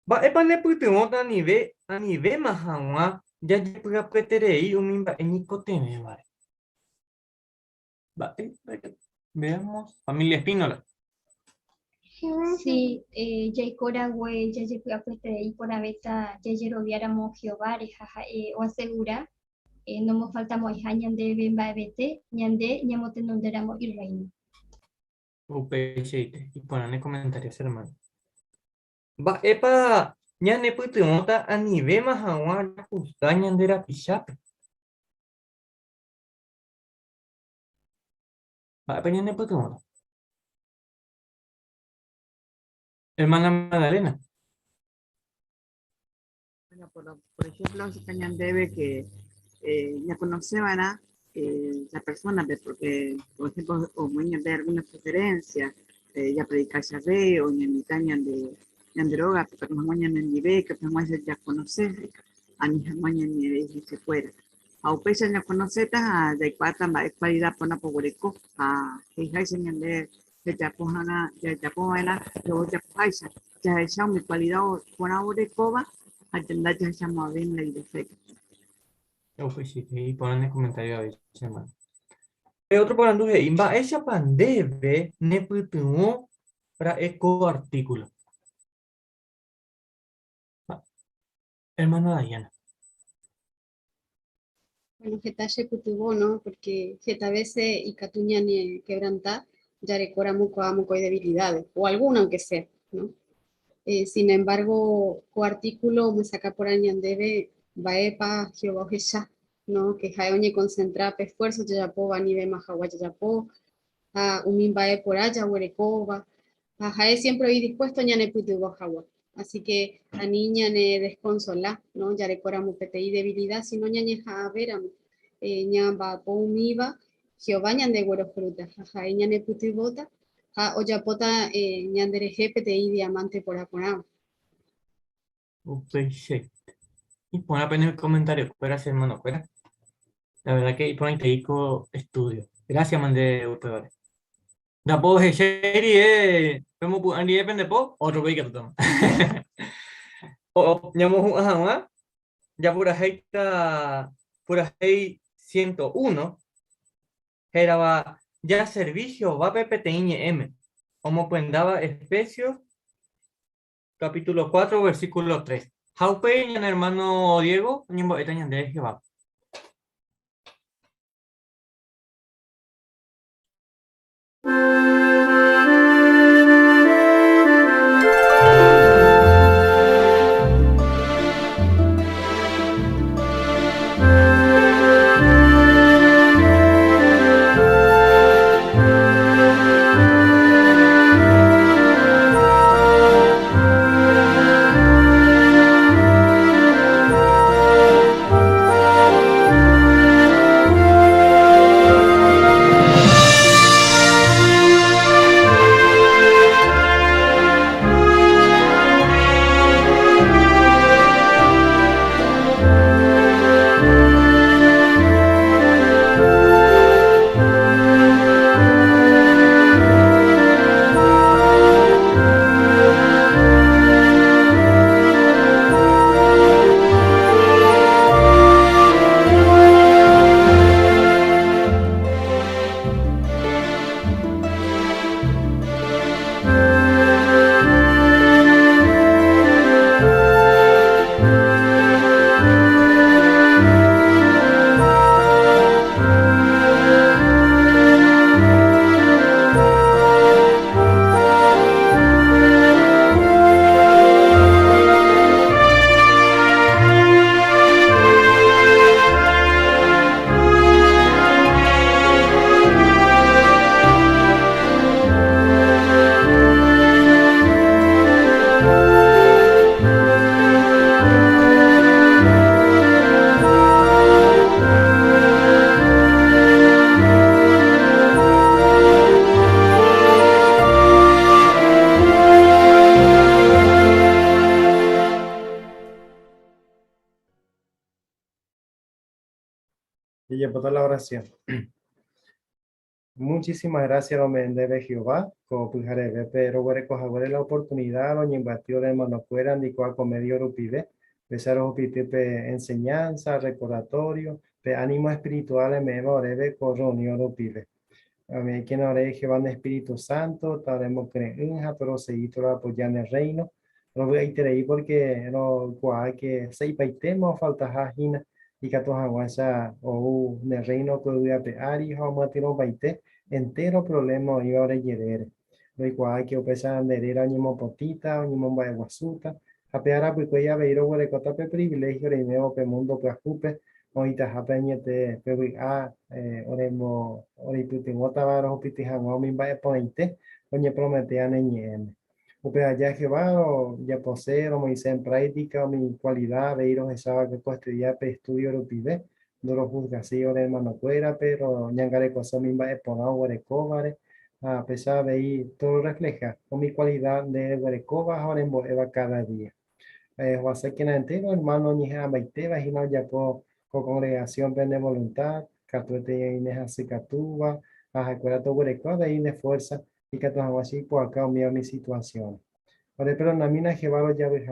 Mba'épa nepytyvõta anive anivéma hag̃ua jajepy'apyeterei umi mba'e ñeikotevẽvare? Mba'e, veamos, familia Espínola. Sí, eh, jaiko rangue jajepy'apyeterei iporãvéta jajeroviáramo Jehováre ha ha'e oasegura eh, nomofaltamo'ãiha ñandéve mba'evete ñande ñamotenondéramo Irréino. Upeichaite, iporã ne comentario che hermano. Mba'épa ñanepytyvõta anivéma hag̃ua jahusga ñande rapichápe? Mba'épa ñanepytyvõta? Hermana Magdalena. Bueno, por, por ejemplo, debe que eh, ya conoce eh, la persona, porque, por ejemplo, o de alguna sugerencia, eh, ya predicar ya ve, o de droga, pero no en que ya conoce, a mi ni de se fuera. A upecha ya conoce ta de cuata ma cualidad pona poboreco, a que ñande de ya pojana, ya ya pojana, yo ya pojaisa, ya esa mi cualidad pona borecoba, a ya se llama bien la defecto. Upeichaite, iporã ne comentario avei che hermano. Pe ótro porandu he'i, Mba'éichapa ndéve nepytyvõ ra'e ko artículo? Hermana Dayana. Bueno, heta chepytyvõ, no? Porque heta vece ikatu ñane quebranta jarekóramo ko'ã mokõi debilidades, o alguna aunque sea, ¿no? Eh, sin embargo, ko artículo omyesakã porã ñandéve mba'épa Jehová ohecha, ¿no? Que ha'e oñekonsentra pe esfuerzo jajapóva anivéma hag̃ua jajapo, ha umi mba'e porã jaguerekóva, ha ha'e siempre oĩ dispuesto ñanepytyvõ hag̃ua. Así que ani ñane desconsola, ¿no? Jarekóramo peteĩ debilidad, sino ñañeha'ãvéramo eh, ñamba'apo umíva, Jehová ñandeguerohorýta ha ha'e ñanepytyvõta ha ojapóta eh, ñanderehe peteĩ diamante porã porãva. Upeichaite. Iporã pene comentario-kuéra che hermano-kuéra. La verdad que iporãiterei ko estudio. Gracias mande upévare. Ndapo ohechái rire pemopu'ã rire pende po, ótrope ikatútama. Ñamohu'ã hag̃ua, japurahéita purahéi 101, hérava Jaservi Jehovápe peteĩ ñe'ẽme, omopyendáva Efesios capítulo 4, versículo 3. Ha upéi ñane hermano Diego oñembo'éta ñandéve Jehovápe. Jajapóta la oración. Muchísimas gracias rome'ẽ ndéve Jehová, ko pyharevépe roguereko haguére la oportunidad roñembyaty ore hermanokuéra ndiko ko medio rupive, péicha rohupity pe enseñanza, recordatorio, pe ánimo espiritual eme'ẽva oréve ko reunión rupive. Ame'ẽkena ore Jehová nde Espíritu Santo, ta oremokyre'ỹ ha torosegi toroapoja ne Reino. Rovy'aiterei porque roikuaa ke sa'ipaitéma ofaltaha hína ikatu hag̃uáicha ou ne Reino ko yvy ape ári ha omyatyrõpaite entéro problema oĩva ore jerére. Roikuaa ke upéicha nde réra oñemopotĩta, oñemomba'eguasúta, ha pe arapykuéi avei roguerekóta pe priviléhio reimévo pe múndo pyahúpe oĩtahápe añete pe vy'a oreipytyvõtava rohupyty hag̃ua umi mba'e porãite oñeprometéva ne ñe'ẽme. Upe aja Jehová rojapose romoĩse en práctica umi kualida avei rohechava'ekue ko estudia pe estudio rupive, ndorohusgaséi ore hermanokuérape, roñangarekose umi mba'e porã oguerekóvare, ha péicha avei tororefleha umi kualida nde reguerekóva ha orembo'éva káda día. Ohasákena entéro ermáno oñeha'ãmbaitéva hína ojapo ko kongregasiónpe ne voluntad, katuete oĩne hasykatúva ha ha'ekuéra toguereko avei nde fuérsa ikatu hag̃ua che ipu'aka umíva umi situasiõre. Ore perdonamína Jehová rojavy hague.